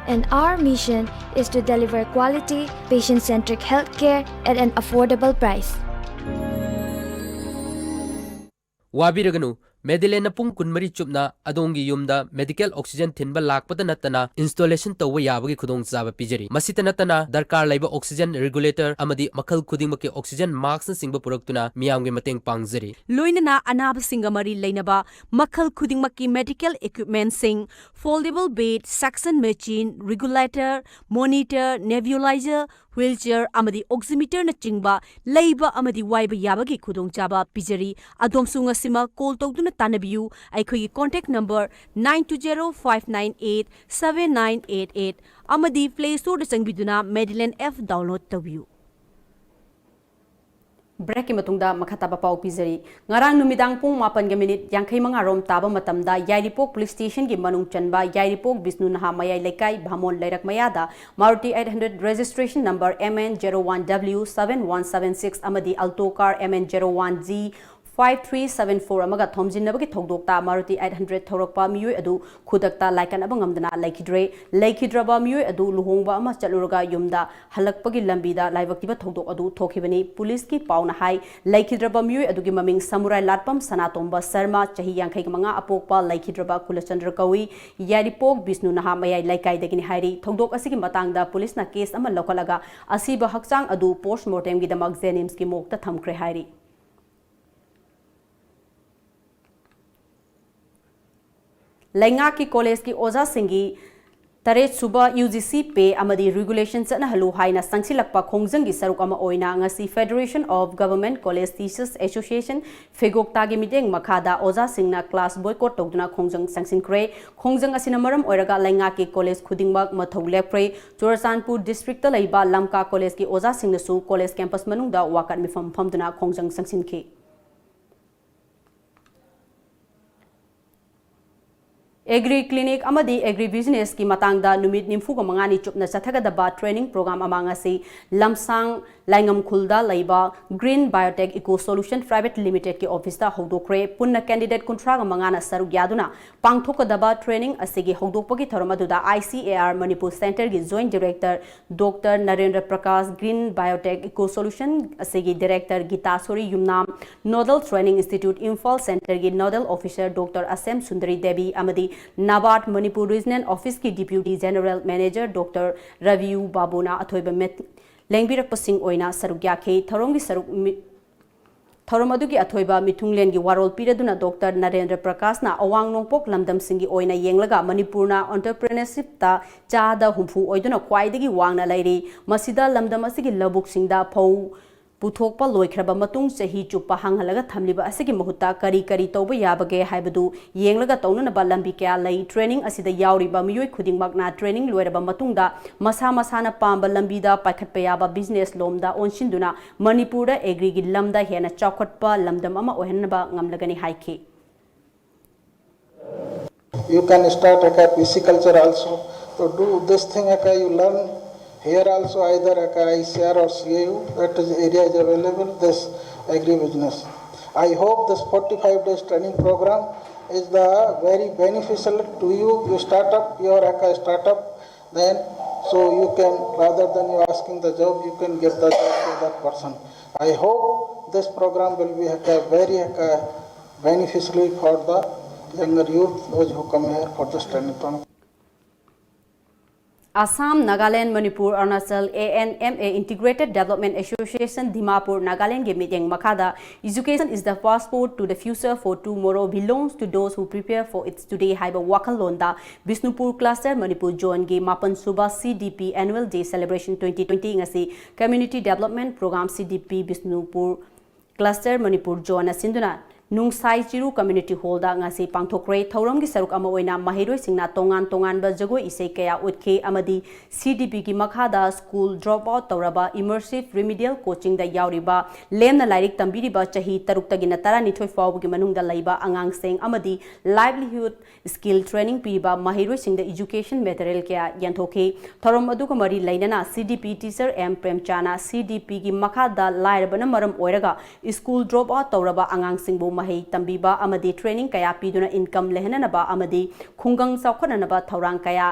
And our mission is to deliver quality, patient-centric healthcare at an affordable price. ꯋꯥꯕꯤꯔꯒꯅꯨ, ꯃꯦꯗꯤꯂꯦꯟꯅ ꯄꯨꯡ ꯀꯨꯟꯃꯔꯤ ꯆꯨꯞꯅ ꯑꯗꯣꯝꯒꯤ ꯌꯨꯝꯗ medical oxygen ꯊꯤꯟꯕ ꯂꯥꯛꯄꯗ ꯅꯠꯇꯅ installation ꯇꯧꯕ ꯌꯥꯕꯒꯤ ꯈꯨꯗꯣꯡꯆꯥꯕ ꯄꯤꯖꯔꯤ꯫ ꯃꯁꯤꯇ ꯅꯠꯇꯅ ꯗꯔꯀꯥꯔ ꯂꯩꯕ oxygen regulator ꯑꯃꯗꯤ ꯃꯈꯜ ꯈꯨꯗꯤꯡꯃꯛꯀꯤ oxygen maskꯅꯆꯤꯡꯕ ꯄꯨꯔꯛꯇꯨꯅ ꯃꯤꯌꯥꯝꯒꯤ ꯃꯇꯦꯡ ꯄꯥꯡꯖꯔꯤ꯫ ꯂꯣꯏꯅꯅ ꯑꯅꯥꯕꯁꯤꯡꯒ ꯃꯔꯤ ꯂꯩꯅꯕ ꯃꯈꯜ ꯈꯨꯗꯤꯡꯃꯛꯀꯤ medical equipmentꯁꯤꯡ, foldable bed, suction machine, regulator, monitor, nebulizer, wheelchair ꯑꯃꯗꯤ oximeterꯅꯆꯤꯡꯕ ꯂꯩꯕ ꯑꯃꯗꯤ ꯋꯥꯏꯕ ꯌꯥꯕꯒꯤ ꯈꯨꯗꯣꯡꯆꯥꯕ ꯄꯤꯖꯔꯤ꯫ ꯑꯗꯣꯝꯁꯨ ꯉꯁꯤꯃꯛ call ꯇꯧꯗꯨꯅ ꯇꯥꯟꯅꯕꯤꯌꯨ꯫ ꯑꯩꯈꯣꯏꯒꯤ contact number nine two zero five nine eight seven nine eight eight ꯑꯃꯗꯤ Play Storeꯗ ꯆꯪꯕꯤꯗꯨꯅ ꯃꯦꯗꯤꯂꯦꯟ app download ꯇꯧꯕꯤꯌꯨ꯫ Breakꯀꯤ ꯃꯇꯨꯡꯗ ꯃꯈꯥ ꯇꯥꯕ ꯄꯥꯎ ꯄꯤꯖꯔꯤ꯫ ꯉꯔꯥꯡ ꯅꯨꯃꯤꯗꯥꯡ ꯄꯨꯡ ꯃꯥꯄꯟꯒ minute ꯌꯥꯡꯈꯩ ꯃꯉꯥ ꯔꯣꯝ ꯇꯥꯕ ꯃꯇꯝꯗ ꯌꯥꯏꯔꯤꯄꯣꯛ police stationꯒꯤ ꯃꯅꯨꯡ ꯆꯟꯕ ꯌꯥꯏꯔꯤꯄꯣꯛ ꯕꯤꯁꯅꯨ ꯅꯍꯥ ꯃꯌꯥꯏ ꯂꯩꯀꯥꯏ ꯚꯥꯃꯣꯟ ꯂꯩꯔꯛ ꯃꯌꯥꯗ Maruti eight hundred registration number M N zero one W seven one seven six ꯑꯃꯗꯤ Alto car M N zero one G five three seven four ꯑꯃꯒ ꯊꯣꯝꯖꯤꯟꯅꯕꯒꯤ ꯊꯧꯗꯣꯛꯇ Maruti eight hundred ꯊꯧꯔꯛꯄ ꯃꯤꯑꯣꯏ ꯑꯗꯨ ꯈꯨꯗꯛꯇ ꯂꯥꯏꯀꯠꯅꯕ ꯉꯝꯗꯅ ꯂꯩꯈꯤꯗ꯭ꯔꯦ꯫ ꯂꯩꯈꯤꯗ꯭ꯔꯕ ꯃꯤꯑꯣꯏ ꯑꯗꯨ ꯂꯨꯍꯣꯡꯕ ꯑꯃ ꯆꯠꯂꯨꯔꯒ ꯌꯨꯝꯗ ꯍꯜꯂꯛꯄꯒꯤ ꯂꯝꯕꯤꯗ ꯂꯥꯏꯕꯛ ꯊꯤꯕ ꯊꯧꯗꯣꯛ ꯑꯗꯨ ꯊꯣꯛꯈꯤꯕꯅꯤ꯫ Policeꯀꯤ ꯄꯥꯎꯅ ꯍꯥꯏ, ꯂꯩꯈꯤꯗ꯭ꯔꯕ ꯃꯤꯑꯣꯏ ꯑꯗꯨꯒꯤ ꯃꯃꯤꯡ ꯁꯃꯨꯔꯥꯏ ꯂꯥꯠꯄꯝ ꯁꯅꯥꯇꯣꯝꯕ ꯁꯔꯃ, ꯆꯍꯤ ꯌꯥꯡꯈꯩ ꯃꯉꯥ, ꯑꯄꯣꯛꯄ ꯂꯩꯈꯤꯗ꯭ꯔꯕ ꯀꯨꯂꯆꯟꯗ꯭ꯔ ꯀꯧꯏ꯫ ꯌꯥꯏꯔꯤꯄꯣꯛ ꯕꯤꯁꯅꯨ ꯅꯍꯥ ꯃꯌꯥꯏ ꯂꯩꯀꯥꯏꯗꯒꯤꯅꯤ ꯍꯥꯏꯔꯤ꯫ ꯊꯧꯗꯣꯛ ꯑꯁꯤꯒꯤ ꯃꯇꯥꯡꯗ policeꯅ case ꯑꯃ ꯂꯧꯈꯠꯂꯒ ꯑꯁꯤꯕ ꯍꯛꯆꯥꯡ ꯑꯗꯨ post mortemꯒꯤꯗꯃꯛ JNIMSꯀꯤ morgueꯇ ꯊꯝꯈ꯭ꯔꯦ ꯍꯥꯏꯔꯤ꯫ ꯂꯩꯉꯥꯛꯀꯤ collegeꯀꯤ ꯑꯣꯖꯥꯁꯤꯡꯒꯤ ꯇꯔꯦꯠ ꯁꯨꯕ UGC pay ꯑꯃꯗꯤ regulation ꯆꯠꯅꯍꯜꯂꯨ ꯍꯥꯏꯅ ꯆꯪꯁꯤꯜꯂꯛꯄ ꯈꯣꯡꯖꯪꯒꯤ ꯁꯔꯨꯛ ꯑꯃ ꯑꯣꯏꯅ ꯉꯁꯤ Federation of Government College Teachers Association, ꯐꯦꯒꯣꯛꯇꯥꯒꯤ ꯃꯤꯠꯌꯦꯡ ꯃꯈꯥꯗ ꯑꯣꯖꯥꯁꯤꯡꯅ class boycott ꯇꯧꯗꯨꯅ ꯈꯣꯡꯖꯪ ꯆꯪꯁꯤꯟꯈ꯭ꯔꯦ꯫ ꯈꯣꯡꯖꯪ ꯑꯁꯤꯅ ꯃꯔꯝ ꯑꯣꯏꯔꯒ ꯂꯩꯉꯥꯛꯀꯤ college ꯈꯨꯗꯤꯡꯃꯛ ꯃꯊꯧ ꯂꯦꯞꯈ꯭ꯔꯦ꯫ ꯆꯨꯔꯆꯥꯟꯄꯨꯔ districtꯇ ꯂꯩꯕ ꯂꯝꯀꯥ collegeꯀꯤ ꯑꯣꯖꯥꯁꯤꯡꯅꯁꯨ college campus ꯃꯅꯨꯡꯗ ꯋꯥꯀꯠ ꯃꯤꯐꯝ ꯐꯝꯗꯨꯅ ꯈꯣꯡꯖꯪ ꯆꯪꯁꯤꯟꯈꯤ꯫ ꯑꯦꯒ꯭ꯔꯤ ꯀ꯭ꯂꯤꯅꯤꯛ ꯑꯃꯗꯤ ꯑꯦꯒ꯭ꯔꯤ ꯕꯤꯖꯤꯅꯦꯁꯀꯤ ꯃꯇꯥꯡꯗ ꯅꯨꯃꯤꯠ ꯅꯤꯐꯨꯒ ꯃꯉꯥꯅꯤ ꯆꯨꯞꯅ ꯆꯠꯊꯒꯗꯕ ꯇ꯭ꯔꯦꯅꯤꯡ ꯄ꯭ꯔꯣꯒ꯭ꯔꯥꯝ ꯑꯃ ꯉꯁꯤ ꯂꯝꯁꯥꯡ ꯂꯥꯏꯉꯝꯈꯨꯜꯗ ꯂꯩꯕ Green Biotech Eco Solution Private Limitedꯀꯤ ꯑꯣꯐꯤꯁꯇ ꯍꯧꯗꯣꯛꯈ꯭ꯔꯦ꯫ ꯄꯨꯟꯅ ꯀꯦꯟꯗꯤꯗꯦꯠ ꯀꯨꯟꯊ꯭ꯔꯥꯒ ꯃꯉꯥꯅ ꯁꯔꯨꯛ ꯌꯥꯗꯨꯅ ꯄꯥꯡꯊꯣꯛꯀꯗꯕ ꯇ꯭ꯔꯦꯅꯤꯡ ꯑꯁꯤꯒꯤ ꯍꯧꯗꯣꯛꯄꯒꯤ ꯊꯧꯔꯝ ꯑꯗꯨꯗ I C A R Manipur ꯁꯦꯟꯇꯔꯒꯤ joint director doctor Narendra Prakash, Green Biotech Eco Solution ꯑꯁꯤꯒꯤ ꯗꯤꯔꯦꯛꯇꯔ ꯒꯤꯇꯥꯁꯣꯔꯤ ꯌꯨꯝꯅꯥꯝ, Nodal Training Institute ꯏꯝꯐꯥꯜ ꯁꯦꯟꯇꯔꯒꯤ nodal officer doctor ꯑꯁꯦꯝ Sundari Devi ꯑꯃꯗꯤ ꯅꯥꯕꯥꯔꯗ ꯃꯅꯤꯄꯨꯔ ꯔꯤꯖꯅꯦꯜ ꯑꯣꯐꯤꯁꯀꯤ ꯗꯤꯄ꯭ꯌꯨꯇꯤ ꯖꯦꯅꯔꯦꯜ ꯃꯦꯅꯦꯖꯔ ꯗꯣꯛꯇꯔ ꯔꯕꯤꯌꯨ ꯕꯥꯕꯨꯅ ꯑꯊꯣꯏꯕ ꯃꯦꯠ-, ꯂꯦꯡꯕꯤꯔꯛꯄꯁꯤꯡ ꯑꯣꯏꯅ ꯁꯔꯨꯛ ꯌꯥꯈꯤ꯫ ꯊꯧꯔꯝꯒꯤ ꯁꯔꯨꯛ ꯃꯤ-, ꯊꯧꯔꯝ ꯑꯗꯨꯒꯤ ꯑꯊꯣꯏꯕ ꯃꯤꯊꯨꯡꯂꯦꯟꯒꯤ ꯋꯥꯔꯣꯜ ꯄꯤꯔꯗꯨꯅ ꯗꯣꯛꯇꯔ ꯅꯔꯦꯟꯗ꯭ꯔ ꯄ꯭ꯔꯀꯥꯁꯅ ꯑꯋꯥꯡ ꯅꯣꯡꯄꯣꯛ ꯂꯝꯗꯝꯁꯤꯡꯒꯤ ꯑꯣꯏꯅ ꯌꯦꯡꯂꯒ ꯃꯅꯤꯄꯨꯔꯅ ꯑꯣꯟꯇꯔꯄ꯭ꯔꯤꯅꯔꯁꯤꯞꯇ ꯆꯥꯗ ꯍꯨꯝꯐꯨ ꯑꯣꯏꯗꯨꯅ ꯈ꯭ꯋꯥꯏꯗꯒꯤ ꯋꯥꯡꯅ ꯂꯩꯔꯤ꯫ ꯃꯁꯤꯗ ꯂꯝꯗꯝ ꯑꯁꯤꯒꯤ ꯂꯧꯕꯨꯛꯁꯤꯡꯗ ꯐꯧ ꯄꯨꯊꯣꯛꯄ ꯂꯣꯏꯈ꯭ꯔꯕ ꯃꯇꯨꯡ ꯆꯍꯤ ꯆꯨꯞꯄ ꯍꯥꯡꯍꯜꯂꯒ ꯊꯝꯂꯤꯕ ꯑꯁꯤꯒꯤ ꯃꯍꯨꯠꯇ ꯀꯔꯤ ꯀꯔꯤ ꯇꯧꯕ ꯌꯥꯕꯒꯦ ꯍꯥꯏꯕꯗꯨ ꯌꯦꯡꯂꯒ ꯇꯧꯅꯅꯕ ꯂꯝꯕꯤ ꯀꯌꯥ ꯂꯩ꯫ ꯇ꯭ꯔꯦꯅꯤꯡ ꯑꯁꯤꯗ ꯌꯥꯎꯔꯤꯕ ꯃꯤꯑꯣꯏ ꯈꯨꯗꯤꯡꯃꯛꯅ ꯇ꯭ꯔꯦꯅꯤꯡ ꯂꯣꯏꯔꯕ ꯃꯇꯨꯡꯗ ꯃꯁꯥ ꯃꯁꯥꯅ ꯄꯥꯝꯕ ꯂꯝꯕꯤꯗ ꯄꯥꯏꯈꯠꯄ ꯌꯥꯕ ꯕꯤꯖꯤꯅꯦꯁ ꯂꯣꯝꯗ ꯑꯣꯟꯁꯤꯟꯗꯨꯅ ꯃꯅꯤꯄꯨꯔꯗ ꯑꯦꯒ꯭ꯔꯤꯒꯤ ꯂꯝꯗ ꯍꯦꯟꯅ ꯆꯥꯎꯈꯠꯄ ꯂꯝꯗꯝ ꯑꯃ ꯑꯣꯏꯍꯟꯅꯕ ꯉꯝꯂꯒꯅꯤ ꯍꯥꯏꯈꯤ꯫ You can start aka pisciculture also. So do this thing aka you learn here also, either aka I C A R or C A U, that is area is available, this agribusiness. I hope this forty-five days training program is the very beneficial to you. You start up your aka startup, then so you can, rather than you asking the job, you can get the job to that person. I hope this program will be aka very aka beneficially for the younger youth, those who come here for the training. Assam, Nagaland, Manipur, Arunachal, A N M A Integrated Development Association, Dimapur, Nagaland ꯒꯤ ꯃꯤꯠꯌꯦꯡ ꯃꯈꯥꯗ Education is the passport to the future for tomorrow belongs to those who prepare for its today ꯍꯥꯏꯕ ꯋꯥꯈꯜꯂꯣꯟꯗ Bishnupur cluster Manipur ꯖꯣꯟꯒꯤ ꯃꯥꯄꯟ ꯁꯨꯕ C D P Annual Day Celebration twenty twenty ꯉꯁꯤ Community Development Program C D P Bishnupur cluster Manipur ꯖꯣꯟꯅ ꯁꯤꯟꯗꯨꯅ ꯅꯨꯡꯁꯥꯏ ꯆꯤꯔꯨ Community Hall ꯗ ꯉꯁꯤ ꯄꯥꯡꯊꯣꯛꯈ꯭ꯔꯦ꯫ ꯊꯧꯔꯝꯒꯤ ꯁꯔꯨꯛ ꯑꯃ ꯑꯣꯏꯅ ꯃꯍꯩꯔꯣꯏꯁꯤꯡꯅ ꯇꯣꯉꯥꯟ ꯇꯣꯉꯥꯟꯕ ꯖꯒꯣꯏ ꯏꯁꯩ ꯀꯌꯥ ꯎꯠꯈꯤ ꯑꯃꯗꯤ C D P ꯒꯤ ꯃꯈꯥꯗ school drop out ꯇꯧꯔꯕ immersive remedial coaching ꯗ ꯌꯥꯎꯔꯤꯕ, ꯂꯦꯝꯅ ꯂꯥꯏꯔꯤꯛ ꯇꯝꯕꯤꯔꯤꯕ ꯆꯍꯤ ꯇꯔꯨꯛꯇꯒꯤꯅ ꯇꯔꯥꯅꯤꯊꯣꯏ ꯐꯥꯎꯕꯒꯤ ꯃꯅꯨꯡꯗ ꯂꯩꯕ ꯑꯉꯥꯡꯁꯤꯡ ꯑꯃꯗꯤ livelihood skill training ꯄꯤꯔꯤꯕ ꯃꯍꯩꯔꯣꯏꯁꯤꯡꯗ education material ꯀꯌꯥ ꯌꯦꯟꯊꯣꯛꯈꯤ꯫ ꯊꯧꯔꯝ ꯑꯗꯨꯒ ꯃꯔꯤ ꯂꯩꯅꯅ C D P teacher M ꯄ꯭ꯔꯦꯝꯆꯥꯅ C D P ꯒꯤ ꯃꯈꯥꯗ ꯂꯥꯏꯔꯕꯅ ꯃꯔꯝ ꯑꯣꯏꯔꯒ school drop out ꯇꯧꯔꯕ ꯑꯉꯥꯡꯁꯤꯡꯕꯨ ꯃꯍꯩ ꯇꯝꯕꯤꯕ ꯑꯃꯗꯤ training ꯀꯌꯥ ꯄꯤꯗꯨꯅ income ꯂꯩꯍꯟꯅꯅꯕ ꯑꯃꯗꯤ ꯈꯨꯡꯒꯪ ꯆꯥꯎꯈꯠꯅꯅꯕ ꯊꯧꯔꯥꯡ ꯀꯌꯥ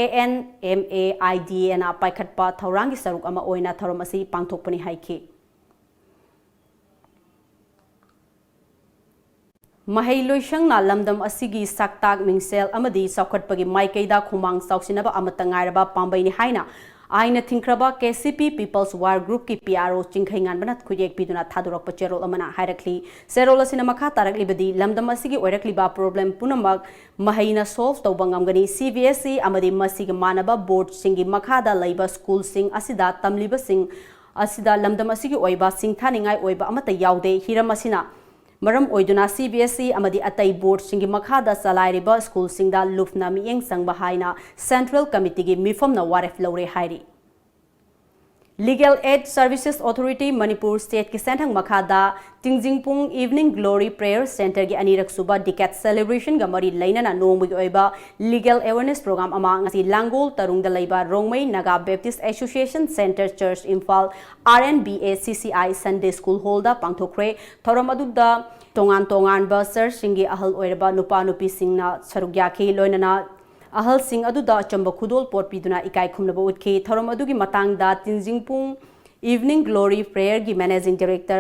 A N M A I D A ꯅ ꯄꯥꯏꯈꯠꯄ ꯊꯧꯔꯥꯡꯒꯤ ꯁꯔꯨꯛ ꯑꯃ ꯑꯣꯏꯅ ꯊꯧꯔꯝ ꯑꯁꯤ ꯄꯥꯡꯊꯣꯛꯄꯅꯤ ꯍꯥꯏꯈꯤ꯫ ꯃꯍꯩ ꯂꯣꯏꯁꯪꯅ ꯂꯝꯗꯝ ꯑꯁꯤꯒꯤ ꯁꯛꯇꯥꯛ ꯃꯤꯡꯁꯦꯜ ꯑꯃꯗꯤ ꯆꯥꯎꯈꯠꯄꯒꯤ ꯃꯥꯏꯀꯩꯗ ꯈꯨꯃꯥꯡ ꯆꯥꯎꯁꯤꯟꯅꯕ ꯑꯃꯠꯇ ꯉꯥꯏꯔꯕ ꯄꯥꯝꯕꯩꯅꯤ ꯍꯥꯏꯅ ꯑꯥꯏꯟꯅ ꯊꯤꯡꯈ꯭ꯔꯕ K C P People's War Group ꯀꯤ P R O ꯆꯤꯡꯈꯩꯉꯥꯟꯕꯅ ꯈꯨꯠꯌꯦꯛ ꯄꯤꯗꯨꯅ ꯊꯥꯗꯣꯔꯛꯄ ꯆꯦꯔꯣꯜ ꯑꯃꯅ ꯍꯥꯏꯔꯛꯂꯤ꯫ ꯆꯦꯔꯣꯜ ꯑꯁꯤꯅ ꯃꯈꯥ ꯇꯥꯔꯛꯂꯤꯕꯗꯤ, ꯂꯝꯗꯝ ꯑꯁꯤꯒꯤ ꯑꯣꯏꯔꯛꯂꯤꯕ problem ꯄꯨꯝꯅꯃꯛ ꯃꯍꯩꯅ solve ꯇꯧꯕ ꯉꯝꯒꯅꯤ꯫ C B S E ꯑꯃꯗꯤ ꯃꯁꯤꯒꯤ ꯃꯥꯟꯅꯕ board ꯁꯤꯡꯒꯤ ꯃꯈꯥꯗ ꯂꯩꯕ school ꯁꯤꯡ ꯑꯁꯤꯗ ꯇꯝꯂꯤꯕꯁꯤꯡ ꯑꯁꯤꯗ ꯂꯝꯗꯝ ꯑꯁꯤꯒꯤ ꯑꯣꯏꯕ ꯁꯤꯡꯊꯥꯅꯤꯡꯉꯥꯏ ꯑꯣꯏꯕ ꯑꯃꯠꯇ ꯌꯥꯎꯗꯦ꯫ ꯍꯤꯔꯝ ꯑꯁꯤꯅ ꯃꯔꯝ ꯑꯣꯏꯗꯨꯅ C B S E ꯑꯃꯗꯤ ꯑꯇꯩ board ꯁꯤꯡꯒꯤ ꯃꯈꯥꯗ ꯆꯂꯥꯏꯔꯤꯕ school ꯁꯤꯡꯗ ꯂꯨꯞꯅ ꯃꯤꯠꯌꯦꯡ ꯆꯪꯕ ꯍꯥꯏꯅ Central Committee ꯒꯤ ꯃꯤꯐꯝꯅ ꯋꯥꯔꯦꯞ ꯂꯧꯔꯦ ꯍꯥꯏꯔꯤ꯫ Legal Aid Services Authority Manipur state ꯀꯤ ꯁꯦꯟꯊꯪ ꯃꯈꯥꯗ ꯇꯤꯡꯖꯤꯡꯄꯨꯡ Evening Glory Prayer Centre ꯒꯤ ꯑꯅꯤꯔꯛ ꯁꯨꯕ decade celebration ꯒ ꯃꯔꯤ ꯂꯩꯅꯅ ꯅꯣꯡꯃꯒꯤ ꯑꯣꯏꯕ legal awareness program ꯑꯃ ꯉꯁꯤ ꯂꯥꯡꯒꯣꯜ ꯇꯔꯨꯡꯗ ꯂꯩꯕ Rongmei Naga Baptist Association Centre Church Imphal, R N B A C C I Sunday School Hall ꯗ ꯄꯥꯡꯊꯣꯛꯈ꯭ꯔꯦ꯫ ꯊꯧꯔꯝ ꯑꯗꯨꯗ ꯇꯣꯉꯥꯟ ꯇꯣꯉꯥꯟꯕ church ꯁꯤꯡꯒꯤ ꯑꯍꯜ ꯑꯣꯏꯔꯕ ꯅꯨꯄꯥ ꯅꯨꯄꯤꯁꯤꯡꯅ ꯁꯔꯨꯛ ꯌꯥꯈꯤ꯫ ꯂꯣꯏꯅꯅ ꯑꯍꯜꯁꯤꯡ ꯑꯗꯨꯗ ꯑꯆꯝꯕ ꯈꯨꯗꯣꯜ ꯄꯣꯠ ꯄꯤꯗꯨꯅ ꯏꯀꯥꯏ ꯈꯨꯝꯅꯕ ꯎꯠꯈꯤ꯫ ꯊꯧꯔꯝ ꯑꯗꯨꯒꯤ ꯃꯇꯥꯡꯗ ꯇꯤꯟꯖꯤꯡꯄꯨꯡ Evening Glory Prayer ꯒꯤ managing director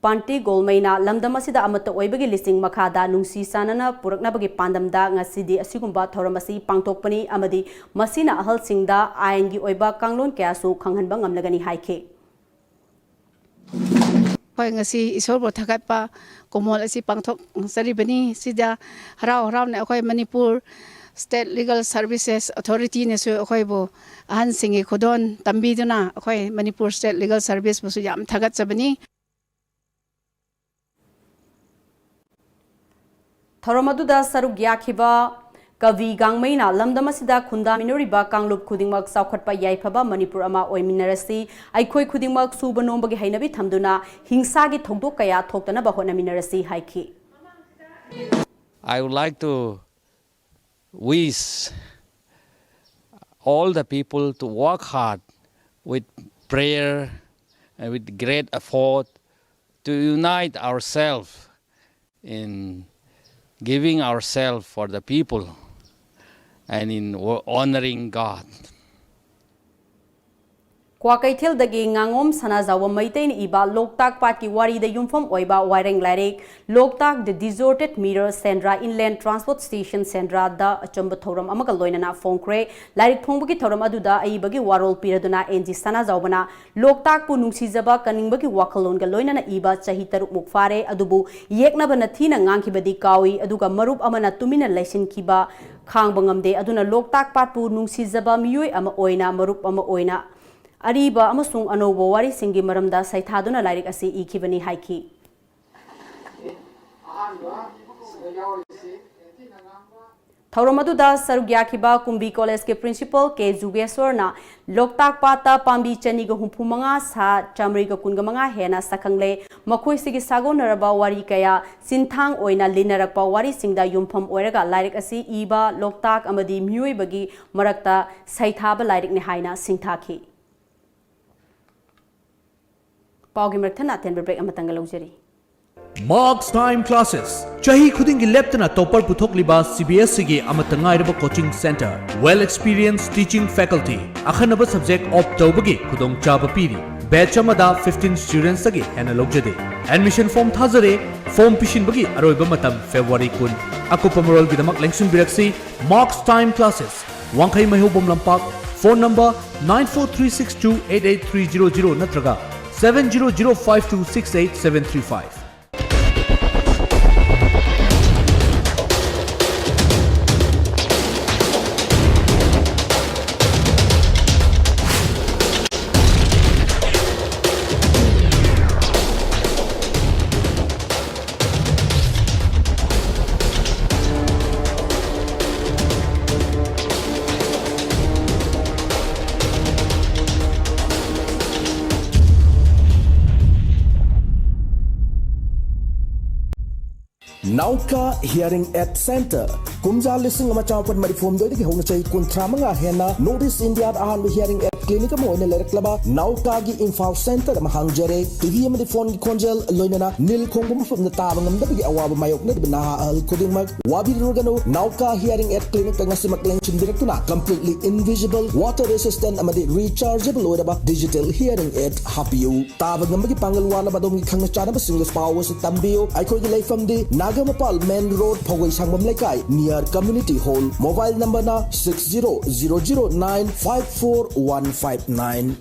ꯄꯥꯟꯇꯤ ꯒꯣꯜꯃꯩꯅ ꯂꯝꯗꯝ ꯑꯁꯤꯗ ꯑꯃꯠꯇ ꯑꯣꯏꯕꯒꯤ ꯂꯤꯆꯤꯡ ꯃꯈꯥꯗ ꯅꯨꯡꯁꯤ ꯆꯥꯟꯅꯅ ꯄꯨꯔꯛꯅꯕꯒꯤ ꯄꯥꯟꯗꯝꯗ ꯉꯁꯤꯗꯤ ꯑꯁꯤꯒꯨꯝꯕ ꯊꯧꯔꯝ ꯑꯁꯤ ꯄꯥꯡꯊꯣꯛꯄꯅꯤ ꯑꯃꯗꯤ ꯃꯁꯤꯅ ꯑꯍꯜꯁꯤꯡꯗ ꯑꯥꯏꯟꯒꯤ ꯑꯣꯏꯕ ꯀꯥꯡꯂꯣꯟ ꯀꯌꯥꯁꯨ ꯈꯪꯍꯟꯕ ꯉꯝꯂꯒꯅꯤ ꯍꯥꯏꯈꯤ꯫ ꯑꯩꯈꯣꯏ ꯉꯁꯤ ꯏꯁꯣꯔꯕꯨ ꯊꯥꯒꯠꯄ ꯀꯨꯝꯑꯣꯜ ꯑꯁꯤ ꯄꯥꯡꯊꯣꯛꯆꯔꯤꯕꯅꯤ꯫ ꯁꯤꯗ ꯍꯔꯥꯎ ꯍꯔꯥꯎꯅ ꯑꯩꯈꯣꯏ Manipur State Legal Services Authority ꯅꯁꯨ ꯑꯩꯈꯣꯏꯕꯨ ꯑꯍꯟꯁꯤꯡꯒꯤ ꯈꯨꯗꯣꯜ ꯇꯝꯕꯤꯗꯨꯅ ꯑꯩꯈꯣꯏ ꯃꯅꯤꯄꯨꯔ State Legal Service ꯕꯨꯁꯨ ꯌꯥꯝ ꯊꯥꯒꯠꯆꯕꯅꯤ꯫ ꯊꯧꯔꯝ ꯑꯗꯨꯗ ꯁꯔꯨꯛ ꯌꯥꯈꯤꯕ ꯀꯕꯤ ꯒꯥꯡꯃꯩꯅ ꯂꯝꯗꯝ ꯑꯁꯤꯗ ꯈꯨꯟꯗꯥꯃꯤꯟꯅꯔꯤꯕ ꯀꯥꯡꯂꯨꯞ ꯈꯨꯗꯤꯡꯃꯛ ꯆꯥꯎꯈꯠꯄ ꯌꯥꯏꯐꯕ ꯃꯅꯤꯄꯨꯔ ꯑꯃ ꯑꯣꯏꯃꯤꯟꯅꯔꯁꯤ, ꯑꯩꯈꯣꯏ ꯈꯨꯗꯤꯡꯃꯛ ꯁꯨꯕ ꯅꯣꯝꯕꯒꯤ ꯍꯩꯅꯕꯤ ꯊꯝꯗꯨꯅ ꯍꯤꯡꯁꯥꯒꯤ ꯊꯧꯗꯣꯛ ꯀꯌꯥ ꯊꯣꯛꯇꯅꯕ ꯍꯣꯠꯅꯃꯤꯟꯅꯔꯁꯤ ꯍꯥꯏꯈꯤ꯫ I would like to wish all the people to work hard with prayer and with great effort to unite ourselves in giving ourselves for the people and in wo- honoring God. ꯀ꯭ꯋꯥꯀꯩꯊꯦꯜꯗꯒꯤ ꯉꯥꯉꯣꯝ ꯁꯅꯥꯖꯥꯎꯕ ꯃꯩꯇꯩꯅ ꯏꯕ ꯂꯣꯛꯇꯥꯛ ꯄꯥꯠꯀꯤ ꯋꯥꯔꯤꯗ ꯌꯨꯝꯐꯝ ꯑꯣꯏꯕ ꯋꯥꯔꯦꯡ ꯂꯥꯏꯔꯤꯛ ꯂꯣꯛꯇꯥꯛ ꯗ ꯗꯤꯖꯣꯔꯇꯦꯠ mirror ꯁꯦꯟꯗ꯭ꯔꯥ ꯏꯟꯂꯦꯟ transport station ꯁꯦꯟꯗ꯭ꯔꯥꯗ ꯑꯆꯝꯕ ꯊꯧꯔꯝ ꯑꯃꯒ ꯂꯣꯏꯅꯅ ꯐꯣꯡꯈ꯭ꯔꯦ꯫ ꯂꯥꯏꯔꯤꯛ ꯐꯣꯡꯕꯒꯤ ꯊꯧꯔꯝ ꯑꯗꯨꯗ ꯑꯏꯕꯒꯤ ꯋꯥꯔꯣꯜ ꯄꯤꯔꯗꯨꯅ ꯑꯦꯟ ꯖꯤ ꯁꯅꯥꯖꯥꯎꯕꯅ ꯂꯣꯛꯇꯥꯛꯄꯨ ꯅꯨꯡꯁꯤꯖꯕ ꯀꯅꯤꯡꯕꯒꯤ ꯋꯥꯈꯜꯂꯣꯟꯒ ꯂꯣꯏꯅꯅ ꯏꯕ ꯆꯍꯤ ꯇꯔꯨꯛꯃꯨꯛ ꯐꯥꯔꯦ, ꯑꯗꯨꯕꯨ ꯌꯦꯛꯅꯕꯅ ꯊꯤꯅ ꯉꯥꯡꯈꯤꯕꯗꯤ ꯀꯥꯎꯏ, ꯑꯗꯨꯒ ꯃꯔꯨꯞ ꯑꯃꯅ ꯇꯨꯃꯤꯟꯅ ꯂꯩꯁꯤꯟꯈꯤꯕ ꯈꯥꯡꯕ ꯉꯝꯗꯦ꯫ ꯑꯗꯨꯅ ꯂꯣꯛꯇꯥꯛ ꯄꯥꯠꯄꯨ ꯅꯨꯡꯁꯤꯖꯕ ꯃꯤꯑꯣꯏ ꯑꯃ ꯑꯣꯏꯅ, ꯃꯔꯨꯞ ꯑꯃ ꯑꯣꯏꯅ ꯑꯔꯤꯕ ꯑꯃꯁꯨꯡ ꯑꯅꯧꯕ ꯋꯥꯔꯤꯁꯤꯡꯒꯤ ꯃꯔꯝꯗ ꯁꯩꯊꯥꯗꯨꯅ ꯂꯥꯏꯔꯤꯛ ꯑꯁꯤ ꯏꯈꯤꯕꯅꯤ ꯍꯥꯏꯈꯤ꯫ ꯊꯧꯔꯝ ꯑꯗꯨꯗ ꯁꯔꯨꯛ ꯌꯥꯈꯤꯕ ꯀꯨꯝꯕꯤ ꯀꯣꯂꯦꯖꯀꯤ ꯄ꯭ꯔꯤꯟꯁꯤꯄꯜ ꯀꯦ ꯖꯨꯒꯦꯁꯣꯔꯅ ꯂꯣꯛꯇꯥꯛ ꯄꯥꯠꯇ ꯄꯥꯝꯕꯤ ꯆꯅꯤꯒ ꯍꯨꯝꯐꯨ ꯃꯉꯥ, ꯁꯥ ꯆꯥꯃꯔꯤꯒ ꯀꯨꯟꯒ ꯃꯉꯥ ꯍꯦꯟꯅ ꯁꯛꯈꯪꯂꯦ꯫ ꯃꯈꯣꯏꯁꯤꯒꯤ ꯁꯥꯒꯣꯟꯅꯔꯕ ꯋꯥꯔꯤ ꯀꯌꯥ ꯆꯤꯟꯊꯥꯡ ꯑꯣꯏꯅ ꯂꯤꯟꯅꯔꯛꯄ ꯋꯥꯔꯤꯁꯤꯡꯗ ꯌꯨꯝꯐꯝ ꯑꯣꯏꯔꯒ ꯂꯥꯏꯔꯤꯛ ꯑꯁꯤ ꯏꯕ ꯂꯣꯛꯇꯥꯛ ꯑꯃꯗꯤ ꯃꯤꯑꯣꯏꯕꯒꯤ ꯃꯔꯛꯇ ꯁꯩꯊꯥꯕ ꯂꯥꯏꯔꯤꯛꯅꯤ ꯍꯥꯏꯅ ꯁꯤꯡꯊꯥꯈꯤ꯫ ꯄꯥꯎꯒꯤ ꯃꯔꯛ ꯊꯠꯅ ꯑꯇꯦꯟꯕ ꯕ꯭ꯔꯦꯛ ꯑꯃꯇꯪꯒ ꯂꯧꯖꯔꯤ꯫ Marks Time Classes, ꯆꯍꯤ ꯈꯨꯗꯤꯡꯒꯤ ꯂꯦꯞꯇꯅ ꯇꯣꯞꯄꯔ ꯄꯨꯊꯣꯛꯂꯤꯕ ꯁꯤ ꯕꯤ ꯑꯦꯁ ꯏꯒꯤ ꯑꯃꯠꯇ ꯉꯥꯏꯔꯕ coaching centre, well experienced teaching faculty, ꯑꯈꯟꯅꯕ ꯁꯕꯖꯦꯛ ꯑꯣꯞ ꯇꯧꯕꯒꯤ ꯈꯨꯗꯣꯡꯆꯥꯕ ꯄꯤꯔꯤ꯫ ꯕꯦꯆ ꯑꯃꯗ ꯐꯤꯐꯇꯤꯟ ꯁ꯭ꯇꯨꯗꯦꯟꯠꯁꯇꯒꯤ ꯍꯦꯟꯅ ꯂꯧꯖꯗꯦ꯫ ꯑꯦꯗꯃꯤꯁꯟ ꯐꯣꯔꯝ ꯊꯥꯖꯔꯦ꯫ ꯐꯣꯔꯝ ꯄꯤꯁꯤꯟꯕꯒꯤ ꯑꯔꯣꯏꯕ ꯃꯇꯝ ꯐꯦꯕ꯭ꯔꯨꯋꯥꯔꯤ ꯀꯨꯟ꯫ ꯑꯀꯨꯞꯄ ꯃꯔꯣꯜꯒꯤꯗꯃꯛ ꯂꯦꯡꯁꯤꯟꯕꯤꯔꯛꯁꯤ Marks Time Classes, ꯋꯥꯡꯈꯩ ꯃꯩꯍꯧꯕꯝ ꯂꯝꯄꯥꯛ, phone number nine four three six two eight eight three zero zero ꯅꯠꯇ꯭ꯔꯒ seven zero zero five two six eight seven three five. ꯅꯥꯎꯀꯥ hearing ꯑꯦꯗ ꯁꯦꯟꯇꯔ꯫ ꯀꯨꯝꯖꯥ ꯂꯤꯁꯤꯡ ꯑꯃ ꯆꯥꯃꯥꯄꯟ ꯃꯔꯤꯐꯨ ꯍꯨꯝꯗꯣꯏꯗꯒꯤ ꯍꯧꯅ ꯆꯍꯤ ꯀꯨꯟꯊ꯭ꯔꯥ ꯃꯉꯥ ꯍꯦꯟꯅ ꯅꯣꯔꯠ ꯏꯁ ꯏꯟꯗꯤꯌꯥꯗ ꯑꯍꯥꯟꯕ ꯍꯤꯌꯔꯤꯡ ꯑꯦꯗ ꯀ꯭ꯂꯤꯅꯤꯛ ꯑꯃ ꯑꯣꯏꯅ ꯂꯩꯔꯛꯂꯕ ꯅꯥꯎꯀꯥꯒꯤ ꯏꯝꯐꯥꯜ ꯁꯦꯟꯇꯔ ꯑꯃ ꯍꯥꯡꯖꯔꯦ꯫ ꯇꯤꯚꯤ ꯑꯃꯗꯤ ꯐꯣꯟꯒꯤ ꯈꯣꯟꯖꯦꯜ, ꯂꯣꯏꯅꯅ ꯅꯤꯜ ꯈꯣꯡꯕ ꯃꯐꯝꯗ ꯇꯥꯕ ꯉꯝꯗꯕꯒꯤ ꯑꯋꯥꯕ ꯃꯥꯌꯣꯛꯅꯔꯤꯕ ꯅꯍꯥ ꯑꯍꯜ ꯈꯨꯗꯤꯡꯃꯛ ꯋꯥꯕꯤꯔꯨꯔꯒꯅꯨ꯫ ꯅꯥꯎꯀꯥ ꯍꯤꯌꯔꯤꯡ ꯑꯦꯗ ꯀ꯭ꯂꯤꯅꯤꯛꯇ ꯉꯁꯤꯃꯛ ꯂꯦꯡꯁꯤꯟꯕꯤꯔꯛꯇꯨꯅ completely invisible, water resistant ꯑꯃꯗꯤ rechargeable ꯑꯣꯏꯔꯕ digital hearing aid ꯍꯥꯞꯄꯤꯌꯨ꯫ ꯇꯥꯕ ꯉꯝꯕꯒꯤ ꯄꯥꯡꯒꯜ ꯋꯥꯠꯂꯕ ꯑꯗꯣꯝꯒꯤ ꯈꯪꯅ ꯆꯥꯟꯅꯕꯁꯤꯡꯗꯁꯨ ꯄꯥꯎ ꯑꯁꯤ ꯇꯝꯕꯤꯌꯨ꯫ ꯑꯩꯈꯣꯏꯒꯤ ꯂꯩꯐꯝꯗꯤ ꯅꯥꯒꯥꯃꯄꯥꯜ ꯃꯦꯟ ꯔꯣꯗ, ꯐꯧꯒꯩ ꯁꯪꯕꯝ ꯂꯩꯀꯥꯏ, near community hall꯫ ꯃꯣꯕꯥꯏꯜ ꯅꯝꯕꯔꯅ six zero zero zero nine five four one five nine꯫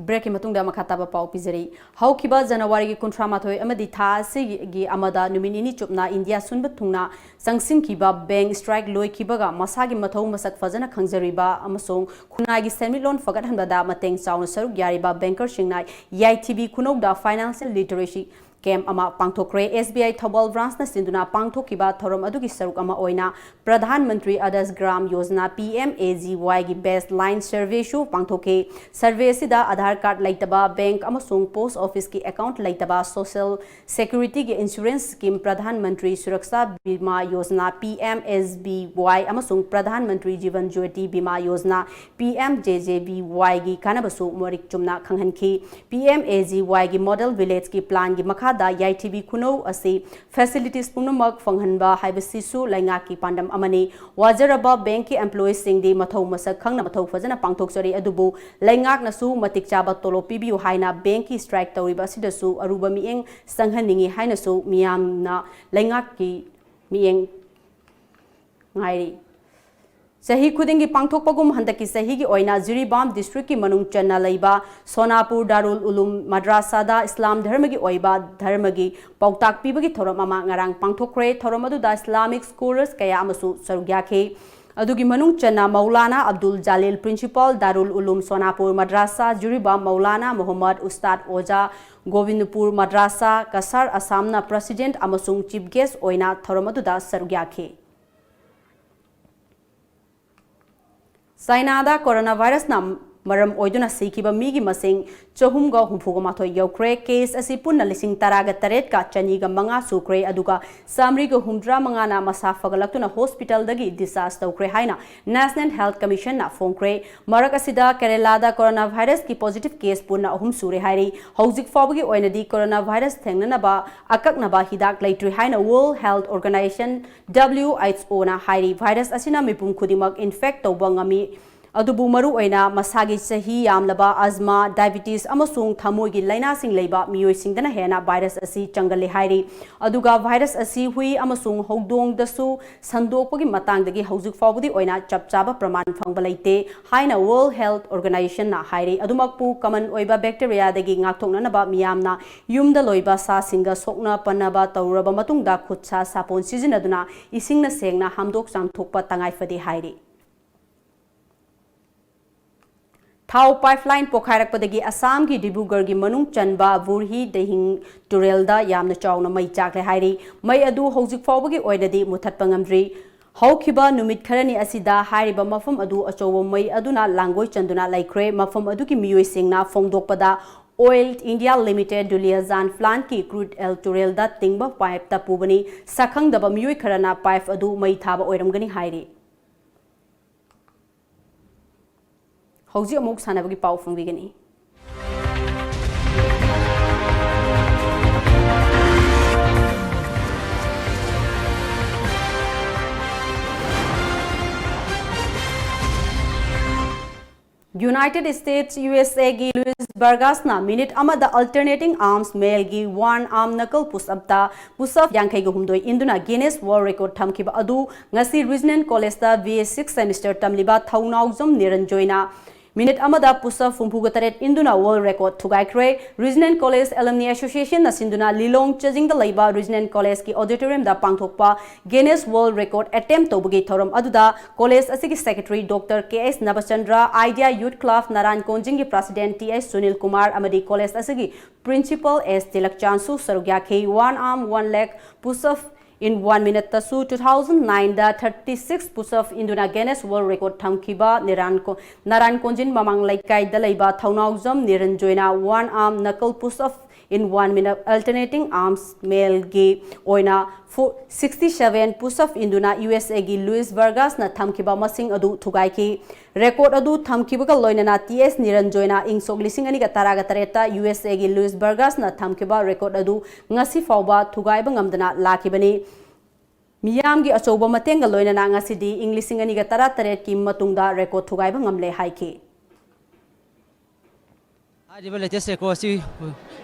ꯕ꯭ꯔꯦꯛꯀꯤ ꯃꯇꯨꯡꯗ ꯃꯈꯥ ꯇꯥꯕ ꯄꯥꯎ ꯄꯤꯖꯔꯤ꯫ ꯍꯧꯈꯤꯕ ꯖꯅꯋꯥꯔꯤꯒꯤ ꯀꯨꯟꯊ꯭ꯔꯥ ꯃꯥꯊꯣꯏ ꯑꯃꯗꯤ ꯊꯥ ꯑꯁꯤꯒꯤ ꯑꯃꯗ ꯅꯨꯃꯤꯠ ꯅꯤꯅꯤ ꯆꯨꯞꯅ ꯏꯟꯗꯤꯌꯥ ꯁꯨꯟꯕ ꯊꯨꯡꯅ ꯆꯪꯁꯤꯟꯈꯤꯕ ꯕꯦꯡꯛ ꯁ꯭ꯇ꯭ꯔꯥꯏꯛ ꯂꯣꯏꯈꯤꯕꯒ ꯃꯁꯥꯒꯤ ꯃꯊꯧ ꯃꯁꯛ ꯐꯖꯅ ꯈꯪꯖꯔꯤꯕ ꯑꯃꯁꯨꯡ ꯈꯨꯟꯅꯥꯏꯒꯤ ꯁꯦꯟꯃꯤꯠꯂꯣꯟ ꯐꯒꯠꯍꯟꯕꯗ ꯃꯇꯦꯡ ꯆꯥꯎꯅ ꯁꯔꯨꯛ ꯌꯥꯔꯤꯕ ꯕꯦꯡꯀꯔꯁꯤꯡꯅ ꯌꯥꯏꯊꯤꯕꯤ ꯈꯨꯅꯧꯗ financial literacy camp ꯑꯃ ꯄꯥꯡꯊꯣꯛꯈ꯭ꯔꯦ꯫ ꯑꯦꯁ ꯕꯤ ꯑꯥꯏ ꯊꯧꯕꯥꯜ ꯕ꯭ꯔꯥꯟꯁꯅ ꯁꯤꯟꯗꯨꯅ ꯄꯥꯡꯊꯣꯛꯈꯤꯕ ꯊꯧꯔꯝ ꯑꯗꯨꯒꯤ ꯁꯔꯨꯛ ꯑꯃ ꯑꯣꯏꯅ Pradhan Mantri Adarsh Gram Yojana, P M A G ꯋꯥꯏꯒꯤ baseline surveyꯁꯨ ꯄꯥꯡꯊꯣꯛꯈꯤ꯫ Survey ꯑꯁꯤꯗ ꯑꯥꯙꯥꯔ ꯀꯥꯔꯗ ꯂꯩꯇꯕ, ꯕꯦꯡꯛ ꯑꯃꯁꯨꯡ ꯄꯣꯁꯠ ꯑꯣꯐꯤꯁꯀꯤ ꯑꯦꯀꯥꯎꯟꯠ ꯂꯩꯇꯕ, social securityꯒꯤ insurance scheme, Pradhan Mantri Suraksha Bima Yojana, P M S B Y, ꯑꯃꯁꯨꯡ Pradhan Mantri Jeevan Jyoti Bima Yojana, P M J J B ꯋꯥꯏꯒꯤ ꯀꯥꯟꯅꯕꯁꯨ ꯃꯔꯤꯛ ꯆꯨꯝꯅ ꯈꯪꯍꯟꯈꯤ꯫ ꯄꯤ ꯑꯦꯝ ꯑꯦ ꯖꯤ ꯋꯥꯏꯒꯤ model villageꯀꯤ planꯒꯤ ꯃꯈꯥꯗ ꯌꯥꯏꯊꯤꯕꯤ ꯈꯨꯅꯧ ꯑꯁꯤ facilities ꯄꯨꯝꯅꯃꯛ ꯐꯪꯍꯟꯕ ꯍꯥꯏꯕꯁꯤꯁꯨ ꯂꯩꯉꯥꯛꯀꯤ ꯄꯥꯟꯗꯝ ꯑꯃꯅꯤ꯫ ꯋꯥꯖꯔꯕ ꯕꯦꯡꯛꯀꯤ employeeꯁꯤꯡꯗꯤ ꯃꯊꯧ ꯃꯁꯛ ꯈꯪꯅ ꯃꯊꯧ ꯐꯖꯅ ꯄꯥꯡꯊꯣꯛꯆꯔꯤ, ꯑꯗꯨꯕꯨ ꯂꯩꯉꯥꯛꯅꯁꯨ ꯃꯇꯤꯛ ꯆꯥꯕ ꯇꯣꯂꯣꯞ ꯄꯤꯕꯤꯌꯨ ꯍꯥꯏꯅ ꯕꯦꯡꯛꯀꯤ ꯁ꯭ꯇ꯭ꯔꯥꯏꯛ ꯇꯧꯔꯤꯕ ꯑꯁꯤꯗꯁꯨ ꯑꯔꯨꯕ ꯃꯤꯠꯌꯦꯡ ꯆꯪꯍꯟꯅꯤꯡꯏ ꯍꯥꯏꯅꯁꯨ ꯃꯤꯌꯥꯝꯅ ꯂꯩꯉꯥꯛꯀꯤ ꯃꯤꯠꯌꯦꯡ ꯉꯥꯏꯔꯤ꯫ ꯆꯍꯤ ꯈꯨꯗꯤꯡꯒꯤ ꯄꯥꯡꯊꯣꯛꯄꯒꯨꯝ ꯍꯟꯗꯛꯀꯤ ꯆꯍꯤꯒꯤ ꯑꯣꯏꯅ ꯖꯤꯔꯤꯕꯥꯝ districtꯀꯤ ꯃꯅꯨꯡ ꯆꯟꯅ ꯂꯩꯕ ꯁꯣꯅꯥꯄꯨꯔ ꯗꯥꯔꯨꯜ ꯎꯂꯨꯝ ꯃꯗ꯭ꯔꯥꯁꯥꯗ ꯏꯁꯂꯥꯝ ꯙꯔꯃꯒꯤ ꯑꯣꯏꯕ ꯙꯔꯃꯒꯤ ꯄꯥꯎꯇꯥꯛ ꯄꯤꯕꯒꯤ ꯊꯧꯔꯝ ꯑꯃ ꯉꯔꯥꯡ ꯄꯥꯡꯊꯣꯛꯈ꯭ꯔꯦ꯫ ꯊꯧꯔꯝ ꯑꯗꯨꯗ Islamic scholars ꯀꯌꯥ ꯑꯃꯁꯨ ꯁꯔꯨꯛ ꯌꯥꯈꯤ꯫ ꯑꯗꯨꯒꯤ ꯃꯅꯨꯡ ꯆꯟꯅ ꯃꯧꯂꯥꯅꯥ ꯑꯕꯗꯨꯜ ꯖꯥꯂꯤꯜ, principal ꯗꯥꯔꯨꯜ ꯎꯂꯨꯝ ꯁꯣꯅꯥꯄꯨꯔ ꯃꯗ꯭ꯔꯥꯁꯥ ꯖꯤꯔꯤꯕꯥꯝ, ꯃꯧꯂꯥꯅꯥ ꯃꯣꯍꯝꯃꯗ ꯎꯁꯇꯥꯗ ꯑꯣꯖꯥ ꯒꯣꯕꯤꯟꯗꯄꯨꯔ ꯃꯗ꯭ꯔꯥꯁꯥ ꯀꯁꯥꯔ ꯑꯁꯥꯝꯅ president ꯑꯃꯁꯨꯡ chief guest ꯑꯣꯏꯅ ꯊꯧꯔꯝ ꯑꯗꯨꯗ ꯁꯔꯨꯛ ꯌꯥꯈꯤ꯫ ꯆꯥꯏꯅꯥꯗ ꯀꯣꯔꯣꯅꯥ ꯚꯥꯏꯔꯁꯅ ꯃꯔꯝ ꯑꯣꯏꯗꯨꯅ ꯁꯤꯈꯤꯕ ꯃꯤꯒꯤ ꯃꯁꯤꯡ ꯆꯍꯨꯝꯒ ꯍꯨꯝꯐꯨꯒ ꯃꯥꯊꯣꯏ ꯌꯧꯈ꯭ꯔꯦ꯫ ꯀꯦꯁ ꯑꯁꯤ ꯄꯨꯟꯅ ꯂꯤꯁꯤꯡ ꯇꯔꯥꯒ ꯇꯔꯦꯠꯀ ꯆꯅꯤꯒ ꯃꯉꯥ ꯁꯨꯈ꯭ꯔꯦ, ꯑꯗꯨꯒ ꯆꯥꯃꯔꯤꯒ ꯍꯨꯝꯗ꯭ꯔꯥ ꯃꯉꯥꯅ ꯃꯁꯥ ꯐꯒꯠꯂꯛꯇꯨꯅ ꯍꯣꯁꯄꯤꯇꯥꯜꯗꯒꯤ ꯗꯤꯁꯆꯥꯔꯖ ꯇꯧꯈ꯭ꯔꯦ ꯍꯥꯏꯅ ꯅꯦꯁꯅꯦꯜ ꯍꯦꯜꯊ ꯀꯃꯤꯁꯟꯅ ꯐꯣꯡꯈ꯭ꯔꯦ꯫ ꯃꯔꯛ ꯑꯁꯤꯗ ꯀꯦꯔꯦꯂꯥꯗ ꯀꯣꯔꯣꯅꯥ ꯚꯥꯏꯔꯁꯀꯤ ꯄꯣꯖꯤꯇꯤꯚ ꯀꯦꯁ ꯄꯨꯟꯅ ꯑꯍꯨꯝ ꯁꯨꯔꯦ ꯍꯥꯏꯔꯤ꯫ ꯍꯧꯖꯤꯛ ꯐꯥꯎꯕꯒꯤ ꯑꯣꯏꯅꯗꯤ ꯀꯣꯔꯣꯅꯥ ꯚꯥꯏꯔꯁ ꯊꯦꯡꯅꯅꯕ ꯑꯀꯛꯅꯕ ꯍꯤꯗꯥꯛ ꯂꯩꯇ꯭ꯔꯤ ꯍꯥꯏꯅ world health organisation, W H O ꯅ ꯍꯥꯏꯔꯤ꯫ ꯚꯥꯏꯔꯁ ꯑꯁꯤꯅ ꯃꯤꯄꯨꯝ ꯈꯨꯗꯤꯡꯃꯛ ꯏꯟꯐꯦꯛ ꯇꯧꯕ ꯉꯝꯃꯤ, ꯑꯗꯨꯕꯨ ꯃꯔꯨꯑꯣꯏꯅ ꯃꯁꯥꯒꯤ ꯆꯍꯤ ꯌꯥꯝꯂꯕ, ꯑꯖꯃꯥ, ꯗꯥꯏꯕꯤꯇꯤꯁ ꯑꯃꯁꯨꯡ ꯊꯃꯣꯏꯒꯤ ꯂꯥꯏꯅꯥꯁꯤꯡ ꯂꯩꯕ ꯃꯤꯑꯣꯏꯁꯤꯡꯗꯅ ꯍꯦꯟꯅ ꯚꯥꯏꯔꯁ ꯑꯁꯤ ꯆꯪꯒꯜꯂꯤ ꯍꯥꯏꯔꯤ꯫ ꯑꯗꯨꯒ ꯚꯥꯏꯔꯁ ꯑꯁꯤ ꯍꯨꯏ ꯑꯃꯁꯨꯡ ꯍꯧꯗꯣꯡꯗꯁꯨ ꯁꯟꯗꯣꯛꯄꯒꯤ ꯃꯇꯥꯡꯗꯒꯤ ꯍꯧꯖꯤꯛ ꯐꯥꯎꯕꯗꯤ ꯑꯣꯏꯅ ꯆꯞ ꯆꯥꯕ ꯄ꯭ꯔꯃꯥꯟ ꯐꯪꯕ ꯂꯩꯇꯦ ꯍꯥꯏꯅ ꯋꯥꯔꯜꯗ ꯍꯦꯜꯊ ꯑꯣꯔꯒꯅꯥꯏꯖꯦꯁꯟꯅ ꯍꯥꯏꯔꯤ꯫ ꯑꯗꯨꯃꯛꯄꯨ ꯀꯃꯟ ꯑꯣꯏꯕ ꯕꯦꯛꯇꯦꯔꯤꯌꯥꯗꯒꯤ ꯉꯥꯛꯊꯣꯛꯅꯅꯕ ꯃꯤꯌꯥꯝꯅ ꯌꯨꯝꯗ ꯂꯣꯏꯕ ꯁꯥꯁꯤꯡꯒ ꯁꯣꯛꯅ ꯄꯟꯅꯕ ꯇꯧꯔꯕ ꯃꯇꯨꯡꯗ ꯈꯨꯠ ꯁꯥ ꯁꯥꯄꯣꯟ ꯁꯤꯖꯤꯟꯅꯗꯨꯅ ꯏꯁꯤꯡꯅ ꯁꯦꯡꯅ ꯍꯥꯝꯗꯣꯛ ꯆꯥꯝꯊꯣꯛꯄ ꯇꯉꯥꯏ ꯐꯗꯦ ꯍꯥꯏꯔꯤ꯫ ꯊꯥꯎ ꯄꯥꯏꯞꯂꯥꯏꯟ ꯄꯣꯈꯥꯏꯔꯛꯄꯗꯒꯤ ꯑꯁꯥꯝꯒꯤ ꯗꯤꯕ꯭ꯔꯨꯒꯔꯒꯤ ꯃꯅꯨꯡ ꯆꯟꯕ ꯕꯨꯔꯍꯤ ꯗꯦꯍꯤꯡ ꯇꯨꯔꯦꯜꯗ ꯌꯥꯝꯅ ꯆꯥꯎꯅ ꯃꯩ ꯆꯥꯛꯂꯦ ꯍꯥꯏꯔꯤ꯫ ꯃꯩ ꯑꯗꯨ ꯍꯧꯖꯤꯛ ꯐꯥꯎꯕꯒꯤ ꯑꯣꯏꯅꯗꯤ ꯃꯨꯊꯠꯄ ꯉꯝꯗ꯭ꯔꯤ꯫ ꯍꯧꯈꯤꯕ ꯅꯨꯃꯤꯠ ꯈꯔꯅꯤ ꯑꯁꯤꯗ ꯍꯥꯏꯔꯤꯕ ꯃꯐꯝ ꯑꯗꯨ ꯑꯆꯧꯕ ꯃꯩ ꯑꯗꯨꯅ ꯂꯥꯡꯒꯣꯏ ꯆꯟꯗꯨꯅ ꯂꯩꯈ꯭ꯔꯦ꯫ ꯃꯐꯝ ꯑꯗꯨꯒꯤ ꯃꯤꯑꯣꯏꯁꯤꯡꯅ ꯐꯣꯡꯗꯣꯛꯄꯗ, ꯑꯣꯏꯜ ꯏꯟꯗꯤꯌꯥ ꯂꯤꯃꯤꯇꯦꯗ ꯗꯨꯂꯤꯌꯥꯖꯥꯟ ꯄ꯭ꯂꯥꯟꯠꯀꯤ ꯀ꯭ꯔꯨꯗ ꯑꯣꯏꯜ ꯇꯨꯔꯦꯜꯗ ꯇꯤꯡꯕ ꯄꯥꯏꯞꯇ ꯄꯨꯕꯅꯤ꯫ ꯁꯛꯈꯪꯗꯕ ꯃꯤꯑꯣꯏ ꯈꯔꯅ ꯄꯥꯏꯞ ꯑꯗꯨ ꯃꯩ ꯊꯥꯕ ꯑꯣꯏꯔꯝꯒꯅꯤ ꯍꯥꯏꯔꯤ꯫ ꯍꯧꯖꯤꯛ ꯑꯃꯨꯛ ꯁꯥꯟꯅꯕꯒꯤ ꯄꯥꯎ ꯐꯣꯡꯕꯤꯒꯅꯤ꯫ ꯌꯨꯅꯥꯏꯇꯦꯗ ꯁ꯭ꯇꯦꯠꯁ, ꯌꯨ ꯑꯦꯁ ꯑꯦꯒꯤ ꯂꯨꯏꯁ ꯕꯔꯒꯥꯁꯅ ꯃꯤꯅꯤꯠ ꯑꯃꯗ ꯑꯜꯇꯔꯅꯦꯇꯤꯡ ꯑꯥꯔꯝꯁ ꯃꯦꯜꯒꯤ ꯋꯥꯟ ꯑꯥꯔꯝ ꯅꯀꯜ ꯄꯨꯁ ꯑꯞꯇ ꯄꯨꯁ ꯑꯞ ꯌꯥꯡꯈꯩꯒ ꯍꯨꯝꯗꯣꯏ ꯏꯟꯗꯨꯅ ꯒꯤꯅꯦꯁ ꯋꯥꯔꯜꯗ ꯔꯦꯀꯣꯔꯗ ꯊꯝꯈꯤꯕ ꯑꯗꯨ ꯉꯁꯤ ꯔꯤꯖꯅꯦꯜ ꯀꯣꯂꯦꯖꯇ ꯕꯤ ꯑꯦ ꯁꯤꯛꯁ ꯁꯦꯃꯤꯁꯇꯔ ꯇꯝꯂꯤꯕ ꯊꯧꯅꯥꯎꯖꯝ ꯅꯤꯔꯟꯖꯣꯏꯅ ꯃꯤꯅꯤꯠ ꯑꯃꯗ ꯄꯨꯁ ꯑꯞ ꯍꯨꯝꯐꯨꯒ ꯇꯔꯦꯠ ꯏꯟꯗꯨꯅ ꯋꯥꯔꯜꯗ ꯔꯦꯀꯣꯔꯗ ꯊꯨꯒꯥꯏꯈ꯭ꯔꯦ꯫ ꯔꯤꯖꯅꯦꯜ ꯀꯣꯂꯦꯖ ꯑꯦꯂꯨꯝꯅꯤ ꯑꯦꯁꯣꯁꯤꯌꯦꯁꯟꯅ ꯁꯤꯟꯗꯨꯅ ꯂꯤꯂꯣꯡ ꯆꯖꯤꯡꯗ ꯂꯩꯕ ꯔꯤꯖꯅꯦꯜ ꯀꯣꯂꯦꯖꯀꯤ ꯑꯣꯗꯤꯇꯣꯔꯤꯌꯝꯗ ꯄꯥꯡꯊꯣꯛꯄ ꯒꯤꯅꯦꯁ ꯋꯥꯔꯜꯗ ꯔꯦꯀꯣꯔꯗ ꯑꯦꯇꯦꯝꯞ ꯇꯧꯕꯒꯤ ꯊꯧꯔꯝ ꯑꯗꯨꯗ ꯀꯣꯂꯦꯖ ꯑꯁꯤꯒꯤ secretary doctor K S Nabachandra, idea youth club Naran ꯀꯣꯟꯖꯤꯡꯒꯤ president T S Sunil Kumar ꯑꯃꯗꯤ ꯀꯣꯂꯦꯖ ꯑꯁꯤꯒꯤ ꯄ꯭ꯔꯤꯟꯁꯤꯄꯜ ꯑꯦꯁ ꯇꯤꯂꯛꯆꯥꯟꯁꯨ ꯁꯔꯨꯛ ꯌꯥꯈꯤ꯫ One arm one leg push up In one minute ꯇꯁꯨ two thousand nine ꯗ thirty six push up ꯏꯟꯗꯨꯅ Guinness World Record ꯊꯝꯈꯤꯕ ꯅꯤꯔꯥꯟ ꯀꯣ-, ꯅꯥꯔꯥꯟ ꯀꯣꯟꯖꯤꯟ ꯃꯃꯥꯡ ꯂꯩꯀꯥꯏꯗ ꯂꯩꯕ ꯊꯧꯅꯥꯎꯖꯝ ꯅꯤꯔꯟꯖꯣꯏꯅ one arm knuckle push up in one minute alternating arms male ꯒꯤ ꯑꯣꯏꯅ ꯐꯣ-, sixty seven push up ꯏꯟꯗꯨꯅ ꯌꯨ ꯑꯦꯁ ꯑꯦꯒꯤ ꯂꯨꯏꯁ ꯕꯔꯒꯥꯁꯅ ꯊꯝꯈꯤꯕ ꯃꯁꯤꯡ ꯑꯗꯨ ꯊꯨꯒꯥꯏꯈꯤ꯫ Record ꯑꯗꯨ ꯊꯝꯈꯤꯕꯒ ꯂꯣꯏꯅꯅ ꯇꯤ ꯑꯦꯁ ꯅꯤꯔꯟꯖꯣꯏꯅ ꯏꯪ ꯁꯣꯛ ꯂꯤꯁꯤꯡ ꯑꯅꯤꯒ ꯇꯔꯥꯒ ꯇꯔꯦꯠꯇ ꯌꯨ ꯑꯦꯁ ꯑꯦꯒꯤ ꯂꯨꯏꯁ ꯕꯔꯒꯥꯁꯅ ꯊꯝꯈꯤꯕ record ꯑꯗꯨ ꯉꯁꯤ ꯐꯥꯎꯕ ꯊꯨꯒꯥꯏꯕ ꯉꯝꯗꯅ ꯂꯥꯛꯈꯤꯕꯅꯤ꯫ ꯃꯤꯌꯥꯝꯒꯤ ꯑꯆꯧꯕ ꯃꯇꯦꯡꯒ ꯂꯣꯏꯅꯅ ꯉꯁꯤꯗꯤ ꯏꯪ ꯂꯤꯁꯤꯡ ꯑꯅꯤꯒ ꯇꯔꯥꯇꯔꯦꯠꯀꯤ ꯃꯇꯨꯡꯗ record ꯊꯨꯒꯥꯏꯕ ꯉꯝꯂꯦ ꯍꯥꯏꯈꯤ꯫ ꯍꯥꯏꯔꯤꯕ latest record ꯑꯁꯤ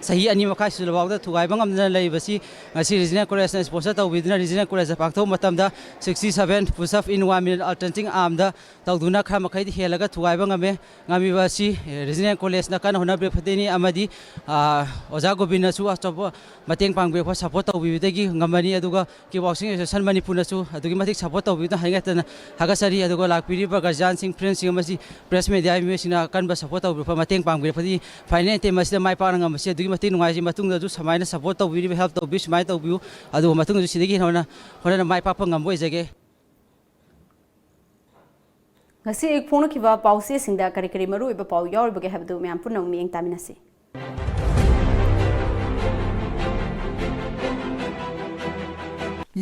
ꯆꯍꯤ ꯑꯅꯤ ꯃꯈꯥꯏ ꯁꯨꯔꯕ ꯐꯥꯎꯗ ꯊꯨꯒꯥꯏꯕ ꯉꯝꯗꯅ ꯂꯩꯔꯤꯕꯁꯤ ꯉꯁꯤ Regional College ꯅ sponsor ꯇꯧꯕꯤꯗꯨꯅ Regional College ꯇ ꯄꯥꯡꯊꯣꯛꯄ ꯃꯇꯝꯗ sixty seven push up in one minute alternating arm ꯗ ꯇꯧꯗꯨꯅ ꯈꯔ ꯃꯈꯩꯗꯤ ꯍꯦꯜꯂꯒ ꯊꯨꯒꯥꯏꯕ ꯉꯝꯃꯦ꯫ ꯉꯝꯃꯤꯕ ꯑꯁꯤ, ꯑꯦ, Regional College ꯅ ꯀꯟꯅ ꯍꯣꯠꯅꯕꯤꯔꯛꯄꯗꯒꯤꯅꯤ ꯑꯃꯗꯤ, ꯑ, ꯑꯣꯖꯥ ꯒꯣꯕꯤꯟꯅꯁꯨ ꯑꯆꯧꯕ ꯃꯇꯦꯡ ꯄꯥꯡꯕꯤꯔꯛꯄ, support ꯇꯧꯕꯤꯕꯗꯒꯤ ꯉꯝꯃꯅꯤ꯫ ꯑꯗꯨꯒ Kickboxing Association ꯃꯅꯤꯄꯨꯔꯅꯁꯨ ꯑꯗꯨꯛꯀꯤ ꯃꯇꯤꯛ support ꯇꯧꯕꯤꯕꯗ ꯍꯥꯏꯅ ꯊꯥꯒꯠꯆꯔꯤ꯫ ꯑꯗꯨꯒ ꯂꯥꯛꯄꯤꯔꯤꯕ guardian ꯁꯤꯡ, friend ꯁꯤꯡ ꯑꯃꯁꯨ press media ꯃꯤꯑꯣꯏꯁꯤꯡꯅ ꯑꯀꯟꯕ support ꯇꯧꯕꯤꯔꯛꯄ, ꯃꯇꯦꯡ ꯄꯥꯡꯕꯤꯔꯛꯄꯗꯒꯤ final attempt ꯑꯁꯤꯗ ꯃꯥꯏ ꯄꯥꯛꯅ ꯉꯝꯕꯁꯤ ꯑꯗꯨꯛꯀꯤ ꯃꯇꯤꯛ ꯅꯨꯡꯉꯥꯏꯖꯩ꯫ ꯃꯇꯨꯡꯗꯁꯨ ꯁꯨꯃꯥꯏꯅ support ꯇꯧꯕꯤꯔꯤꯕ, help ꯇꯧꯕꯤꯌꯨ, ꯁꯨꯃꯥꯏꯅ ꯇꯧꯕꯤꯌꯨ꯫ ꯑꯗꯨꯒ ꯃꯇꯨꯡꯗꯁꯨ ꯁꯤꯗꯒꯤ ꯍꯦꯟꯅ ꯍꯣꯠꯅ-, ꯍꯣꯠꯅꯅ ꯃꯥꯏ ꯄꯥꯛꯄ ꯉꯝꯕ ꯑꯣꯏꯖꯒꯦ꯫ ꯉꯁꯤ ꯑꯌꯨꯛ ꯐꯣꯡꯂꯛꯈꯤꯕ ꯄꯥꯎꯆꯦꯁꯤꯡꯗ ꯀꯔꯤ ꯀꯔꯤ ꯃꯔꯨꯑꯣꯏꯕ ꯄꯥꯎ ꯌꯥꯎꯔꯤꯕꯒꯦ ꯍꯥꯏꯕꯗꯨ ꯃꯌꯥꯝ ꯄꯨꯟꯅ ꯃꯤꯠꯌꯦꯡ ꯇꯥꯃꯤꯟꯅꯁꯤ꯫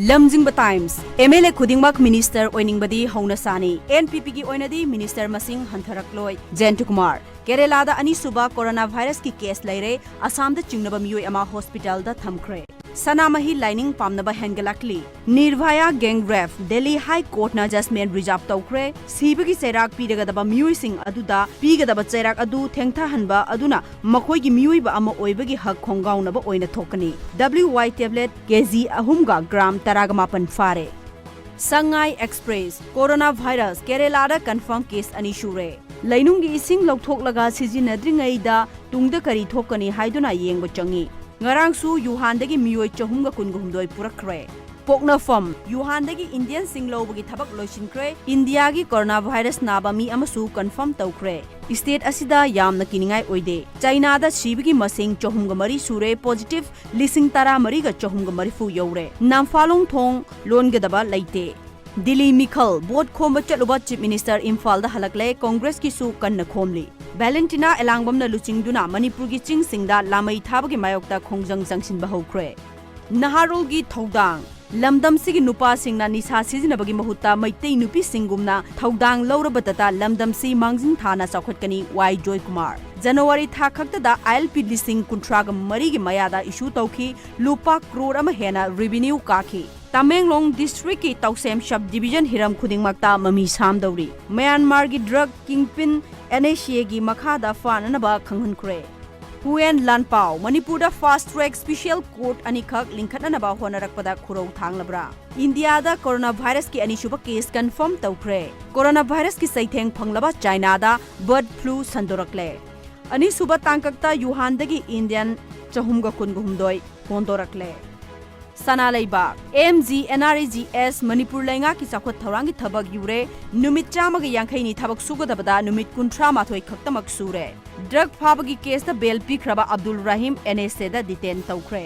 ꯂꯝꯖꯤꯡꯕ Times, M L A ꯈꯨꯗꯤꯡꯃꯛ minister ꯑꯣꯏꯅꯤꯡꯕꯗꯤ ꯍꯧꯅꯁꯥꯅꯤ꯫ N P P ꯒꯤ ꯑꯣꯏꯅꯗꯤ minister ꯃꯁꯤꯡ ꯍꯟꯊꯔꯛꯂꯣꯏ꯫ ꯖꯌꯟꯇ ꯀꯨꯃꯥꯔ, ꯀꯦꯔꯦꯂꯥꯗ ꯑꯅꯤꯁꯨꯕ corona virus ꯀꯤ case ꯂꯩꯔꯦ꯫ ꯑꯁꯥꯝꯗ ꯆꯤꯡꯅꯕ ꯃꯤꯑꯣꯏ ꯑꯃ hospital ꯗ ꯊꯝꯈ꯭ꯔꯦ꯫ ꯁꯅꯥꯃꯍꯤ ꯂꯥꯏꯅꯤꯡ ꯄꯥꯝꯅꯕ ꯍꯦꯟꯒꯠꯂꯛꯂꯤ꯫ ꯅꯤꯔꯚꯌꯥ gang rape, Delhi High Court ꯅ judgment reserve ꯇꯧꯈ꯭ꯔꯦ꯫ ꯁꯤꯕꯒꯤ ꯆꯩꯔꯥꯛ ꯄꯤꯔꯒꯗꯕ ꯃꯤꯑꯣꯏꯁꯤꯡ ꯑꯗꯨꯗ ꯄꯤꯒꯗꯕ ꯆꯩꯔꯥꯛ ꯑꯗꯨ ꯊꯦꯡꯊꯍꯟꯕ ꯑꯗꯨꯅ ꯃꯈꯣꯏꯒꯤ ꯃꯤꯑꯣꯏꯕ ꯑꯃ ꯑꯣꯏꯕꯒꯤ ꯍꯛ ꯈꯣꯡꯒꯥꯎꯅꯕ ꯑꯣꯏꯅ ꯊꯣꯛꯀꯅꯤ꯫ W Y tablet K G ꯑꯍꯨꯝꯒ gram ꯇꯔꯥꯒ ꯃꯥꯄꯟ ꯐꯥꯔꯦ꯫ Sangai Express, corona virus, ꯀꯦꯔꯦꯂꯥꯗ confirm case ꯑꯅꯤ ꯁꯨꯔꯦ꯫ ꯂꯩꯅꯨꯡꯒꯤ ꯏꯁꯤꯡ ꯂꯧꯊꯣꯛꯂꯒ ꯁꯤꯖꯤꯟꯅꯗ꯭ꯔꯤꯉꯩꯗ ꯇꯨꯡꯗ ꯀꯔꯤ ꯊꯣꯛꯀꯅꯤ ꯍꯥꯏꯗꯨꯅ ꯌꯦꯡꯕ ꯆꯪꯏ꯫ ꯉꯔꯥꯡꯁꯨ ꯌꯨꯍꯥꯟꯗꯒꯤ ꯃꯤꯑꯣꯏ ꯆꯍꯨꯝꯒ ꯀꯨꯟꯒ ꯍꯨꯝꯗꯣꯏ ꯄꯨꯔꯛꯈ꯭ꯔꯦ꯫ ꯄꯣꯛꯅꯐꯝ: ꯋꯨꯍꯥꯟꯗꯒꯤ ꯏꯟꯗꯤꯌꯟꯁꯤꯡ ꯂꯧꯕꯒꯤ ꯊꯕꯛ ꯂꯣꯏꯁꯤꯟꯈ꯭ꯔꯦ꯫ ꯏꯟꯗꯤꯌꯥꯒꯤ ꯀꯣꯔꯣꯅꯥ ꯚꯥꯏꯔꯁ ꯅꯥꯕ ꯃꯤ ꯑꯃꯁꯨ ꯀꯟꯐꯥꯔꯝ ꯇꯧꯈ꯭ꯔꯦ꯫ ꯁ꯭ꯇꯦꯠ ꯑꯁꯤꯗ ꯌꯥꯝꯅ ꯀꯤꯅꯤꯡꯉꯥꯏ ꯑꯣꯏꯗꯦ꯫ ꯆꯥꯏꯅꯥꯗ ꯁꯤꯕꯒꯤ ꯃꯁꯤꯡ ꯆꯍꯨꯝꯒ ꯃꯔꯤ ꯁꯨꯔꯦ, ꯄꯣꯖꯤꯇꯤꯚ ꯂꯤꯁꯤꯡ ꯇꯔꯥꯃꯔꯤꯒ ꯆꯍꯨꯝꯒ ꯃꯔꯤꯐꯨ ꯌꯧꯔꯦ꯫ ꯅꯝꯐꯥꯂꯣꯡ ꯊꯣꯡ ꯂꯣꯟꯒꯗꯕ ꯂꯩꯇꯦ꯫ ꯗꯤꯜꯂꯤ ꯃꯤꯈꯜ: ꯚꯣꯠ ꯈꯣꯝꯕ ꯆꯠꯂꯨꯕ ꯆꯤꯐ ꯃꯤꯅꯤꯁꯇꯔ ꯏꯝꯐꯥꯜꯗ ꯍꯜꯂꯛꯂꯦ, ꯀꯣꯡꯒ꯭ꯔꯦꯁꯀꯤꯁꯨ ꯀꯟꯅ ꯈꯣꯝꯂꯤ꯫ ꯚꯦꯂꯦꯟꯇꯤꯅꯥ ꯑꯦꯂꯥꯡꯕꯝꯅ ꯂꯨꯆꯤꯡꯗꯨꯅ ꯃꯅꯤꯄꯨꯔꯒꯤ ꯆꯤꯡꯁꯤꯡꯗ ꯂꯥꯃꯩ ꯊꯥꯕꯒꯤ ꯃꯥꯌꯣꯛꯇ ꯈꯣꯡꯖꯪ ꯆꯪꯁꯤꯟꯕ ꯍꯧꯈ꯭ꯔꯦ꯫ ꯅꯍꯥꯔꯣꯜꯒꯤ ꯊꯧꯗꯥꯡ: ꯂꯝꯗꯝꯁꯤꯒꯤ ꯅꯨꯄꯥꯁꯤꯡꯅ ꯅꯤꯁꯥ ꯁꯤꯖꯤꯟꯅꯕꯒꯤ ꯃꯍꯨꯠꯇ ꯃꯩꯇꯩ ꯅꯨꯄꯤꯁꯤꯡꯒꯨꯝꯅ ꯊꯧꯗꯥꯡ ꯂꯧꯔꯕꯗꯇ ꯂꯝꯗꯝꯁꯤ ꯃꯥꯡꯖꯤꯟ ꯊꯥꯅ ꯆꯥꯎꯈꯠꯀꯅꯤ, ꯋꯥꯏ ꯖꯣꯏꯀꯨꯃꯥꯔ꯫ ꯖꯅꯋꯥꯔꯤ ꯊꯥ ꯈꯛꯇꯗ ꯑꯥꯏ ꯑꯦꯜ ꯄꯤ ꯂꯤꯁꯤꯡ ꯀꯨꯟꯊ꯭ꯔꯥꯒ ꯃꯔꯤꯒꯤ ꯃꯌꯥꯗ ꯏꯁꯨ ꯇꯧꯈꯤ, ꯂꯨꯄꯥ ꯀ꯭ꯔꯣꯔ ꯑꯃ ꯍꯦꯟꯅ ꯔꯦꯚꯤꯅ꯭ꯌꯨ ꯀꯥꯈꯤ꯫ ꯇꯃꯦꯡꯂꯣꯡ ꯗꯤꯁꯇ꯭ꯔꯤꯛꯀꯤ ꯇꯧꯁꯦꯝ ꯁꯕ ꯗꯤꯚꯤꯖꯟ ꯍꯤꯔꯝ ꯈꯨꯗꯤꯡꯃꯛꯇ ꯃꯃꯤ ꯁꯥꯝꯗꯧꯔꯤ꯫ ꯃ꯭ꯌꯥꯟꯃꯥꯔꯒꯤ ꯗ꯭ꯔꯒ ꯀꯤꯡꯄꯤꯟ ꯑꯦꯟ ꯑꯥꯏ ꯁꯤ ꯑꯦꯒꯤ ꯃꯈꯥꯗ ꯐꯥꯅꯅꯕ ꯈꯪꯍꯟꯈ꯭ꯔꯦ꯫ ꯍꯨ ꯑꯦꯟ ꯂꯥꯟꯄꯥꯎ: ꯃꯅꯤꯄꯨꯔꯗ ꯐꯥꯁ ꯇ꯭ꯔꯦꯛ ꯁ꯭ꯄꯤꯁꯤꯌꯦꯜ ꯀꯣꯔꯠ ꯑꯅꯤꯈꯛ ꯂꯤꯡꯈꯠꯅꯅꯕ ꯍꯣꯠꯅꯔꯛꯄꯗ ꯈꯨꯔꯧ ꯊꯥꯡꯂꯕ꯭ꯔꯥ? ꯏꯟꯗꯤꯌꯥꯗ ꯀꯣꯔꯣꯅꯥ ꯚꯥꯏꯔꯁꯀꯤ ꯑꯅꯤꯁꯨꯕ ꯀꯦꯁ ꯀꯟꯐꯥꯔꯝ ꯇꯧꯈ꯭ꯔꯦ꯫ ꯀꯣꯔꯣꯅꯥ ꯚꯥꯏꯔꯁꯀꯤ ꯆꯩꯊꯦꯡ ꯐꯪꯂꯕ ꯆꯥꯏꯅꯥꯗ ꯕꯔꯗ ꯐ꯭ꯂꯨ ꯁꯟꯗꯣꯔꯛꯂꯦ꯫ ꯑꯅꯤꯁꯨꯕ ꯇꯥꯡꯀꯛꯇ ꯌꯨꯍꯥꯟꯗꯒꯤ ꯏꯟꯗꯤꯌꯟ ꯆꯍꯨꯝꯒ ꯀꯨꯟꯒ ꯍꯨꯝꯗꯣꯏ ꯍꯣꯟꯗꯣꯔꯛꯂꯦ꯫ ꯁꯅꯥ ꯂꯩꯕꯥꯛ: M G N R E G S Manipur ꯂꯩꯉꯥꯛꯀꯤ ꯆꯥꯎꯈꯠ ꯊꯧꯔꯥꯡꯒꯤ ꯊꯕꯛ ꯌꯨꯔꯦ꯫ ꯅꯨꯃꯤꯠ ꯆꯥꯝꯃꯒ ꯌꯥꯡꯈꯩꯅꯤ ꯊꯕꯛ ꯁꯨꯒꯗꯕꯗ ꯅꯨꯃꯤꯠ ꯀꯨꯟꯊ꯭ꯔꯥ ꯃꯥꯊꯣꯏ ꯈꯛꯇꯃꯛ ꯁꯨꯔꯦ꯫ ꯗ꯭ꯔꯒ ꯐꯥꯕꯒꯤ ꯀꯦꯁꯇ ꯕꯦꯜ ꯄꯤꯈ꯭ꯔꯕ ꯑꯕꯗꯨꯜ ꯔꯍꯤꯝ ꯑꯦꯟ ꯑꯦꯁ ꯑꯦꯗ ꯗꯤꯇꯦꯟ ꯇꯧꯈ꯭ꯔꯦ꯫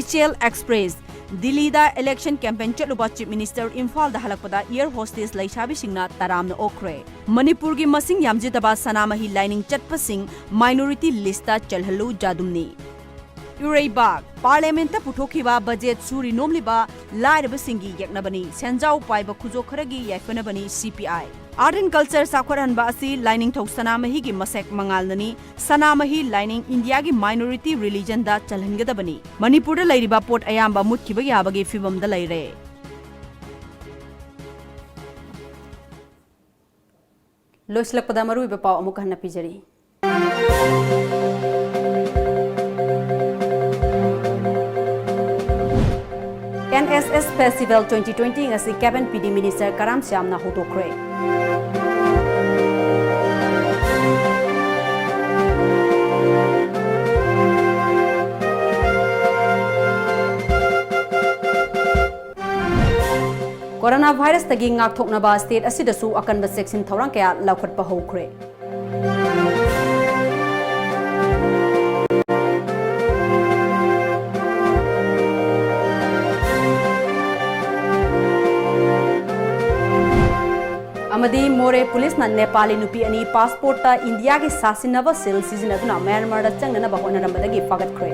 ꯏꯆꯦꯜ ꯑꯦꯛꯁꯄ꯭ꯔꯦꯁ: ꯗꯤꯜꯂꯤꯗ ꯏꯂꯦꯛꯁꯟ ꯀꯦꯝꯄꯦꯟ ꯆꯠꯂꯨꯕ ꯆꯤꯐ ꯃꯤꯅꯤꯁꯇꯔ ꯏꯝꯐꯥꯜꯗ ꯍꯜꯂꯛꯄꯗ ꯑꯦꯌꯔ ꯍꯣꯁꯇꯦꯁ ꯂꯩꯁꯥꯕꯤꯁꯤꯡꯅ ꯇꯔꯥꯝꯅ ꯑꯣꯛꯈ꯭ꯔꯦ꯫ ꯃꯅꯤꯄꯨꯔꯒꯤ ꯃꯁꯤꯡ ꯌꯥꯝꯖꯗꯕ ꯁꯅꯥꯃꯍꯤ ꯂꯥꯏꯅꯤꯡ ꯆꯠꯄꯁꯤꯡ ꯃꯥꯏꯅꯣꯔꯤꯇꯤ ꯂꯤꯁꯇ ꯆꯜꯍꯜꯂꯨ ꯖꯥꯗꯨꯝꯅꯤ꯫ ꯏꯔꯩꯕꯥꯛ: ꯄꯥꯔꯂꯤꯌꯥꯃꯦꯟꯠꯇ ꯄꯨꯊꯣꯛꯈꯤꯕ ꯕꯖꯦꯠ ꯁꯨꯔꯤ ꯅꯣꯝꯂꯤꯕ ꯂꯥꯏꯔꯕꯁꯤꯡꯒꯤ ꯌꯦꯛꯅꯕꯅꯤ, ꯁꯦꯟꯖꯥꯎ ꯄꯥꯏꯕ ꯈꯨꯖꯣꯛ ꯈꯔꯒꯤ ꯌꯥꯏꯐꯅꯕꯅꯤ, C P I. Art and culture ꯆꯥꯎꯈꯠꯍꯟꯕ ꯑꯁꯤ ꯂꯥꯏꯅꯤꯡꯊꯧ ꯁꯅꯥꯃꯍꯤꯒꯤ ꯃꯁꯦꯛ ꯃꯉꯥꯜꯅꯅꯤ꯫ ꯁꯅꯥꯃꯍꯤ ꯂꯥꯏꯅꯤꯡ ꯏꯟꯗꯤꯌꯥꯒꯤ ꯃꯥꯏꯅꯣꯔꯤꯇꯤ ꯔꯤꯂꯤꯖꯟꯗ ꯆꯜꯍꯟꯒꯗꯕꯅꯤ꯫ ꯃꯅꯤꯄꯨꯔꯗ ꯂꯩꯔꯤꯕ ꯄꯣꯠ ꯑꯌꯥꯝꯕ ꯃꯨꯠꯈꯤꯕ ꯌꯥꯕꯒꯤ ꯐꯤꯕꯝꯗ ꯂꯩꯔꯦ꯫ ꯂꯣꯏꯁꯤꯜꯂꯛꯄꯗ ꯃꯔꯨꯑꯣꯏꯕ ꯄꯥꯎ ꯑꯃꯨꯛ ꯍꯟꯅ ꯄꯤꯖꯔꯤ꯫ N S S Festival twenty twenty ꯉꯁꯤ ꯀꯦꯕꯤꯟ ꯄꯤ ꯗꯤ ꯃꯤꯅꯤꯁꯇꯔ ꯀꯔꯥꯝ ꯁ꯭ꯌꯥꯝꯅ ꯍꯧꯗꯣꯛꯈ꯭ꯔꯦ꯫ ꯀꯣꯔꯣꯅꯥ ꯚꯥꯏꯔꯁꯇꯒꯤ ꯉꯥꯛꯊꯣꯛꯅꯕ ꯁ꯭ꯇꯦꯠ ꯑꯁꯤꯗꯁꯨ ꯑꯀꯟꯕ ꯆꯦꯛꯁꯤꯟ ꯊꯧꯔꯥꯡ ꯀꯌꯥ ꯂꯧꯈꯠꯄ ꯍꯧꯈ꯭ꯔꯦ꯫ ꯑꯃꯗꯤ ꯃꯣꯔꯦ ꯄꯨꯂꯤꯁꯅ ꯅꯦꯄꯥꯂꯤ ꯅꯨꯄꯤ ꯑꯅꯤ ꯄꯥꯁꯄꯣꯔꯠꯇ ꯏꯟꯗꯤꯌꯥꯒꯤ ꯁꯥꯁꯤꯟꯅꯕ ꯁꯤꯜ ꯁꯤꯖꯤꯟꯅꯗꯨꯅ ꯃ꯭ꯌꯥꯟꯃꯥꯔꯗ ꯆꯪꯅꯅꯕ ꯍꯣꯠꯅꯔꯝꯕꯗꯒꯤ ꯐꯥꯒꯠꯈ꯭ꯔꯦ꯫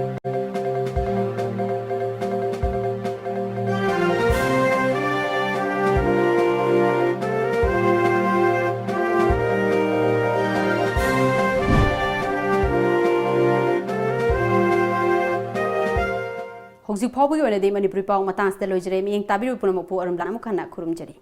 ꯍꯧꯖꯤꯛ ꯐꯥꯎꯕꯒꯤ ꯑꯣꯏꯅꯗꯤ ꯃꯅꯤꯄꯨꯔꯤ ꯄꯥꯎ ꯃꯇꯥꯡꯁꯤꯗ ꯂꯣꯏꯖꯔꯦ꯫ ꯃꯤꯠꯌꯦꯡ ꯇꯥꯕꯤꯔꯤꯕ ꯄꯨꯝꯅꯃꯛꯄꯨ ꯑꯔꯨꯟ ꯂꯥꯟ ꯑꯃꯨꯛ ꯍꯟꯅ ꯈꯨꯔꯨꯝꯖꯔꯤ꯫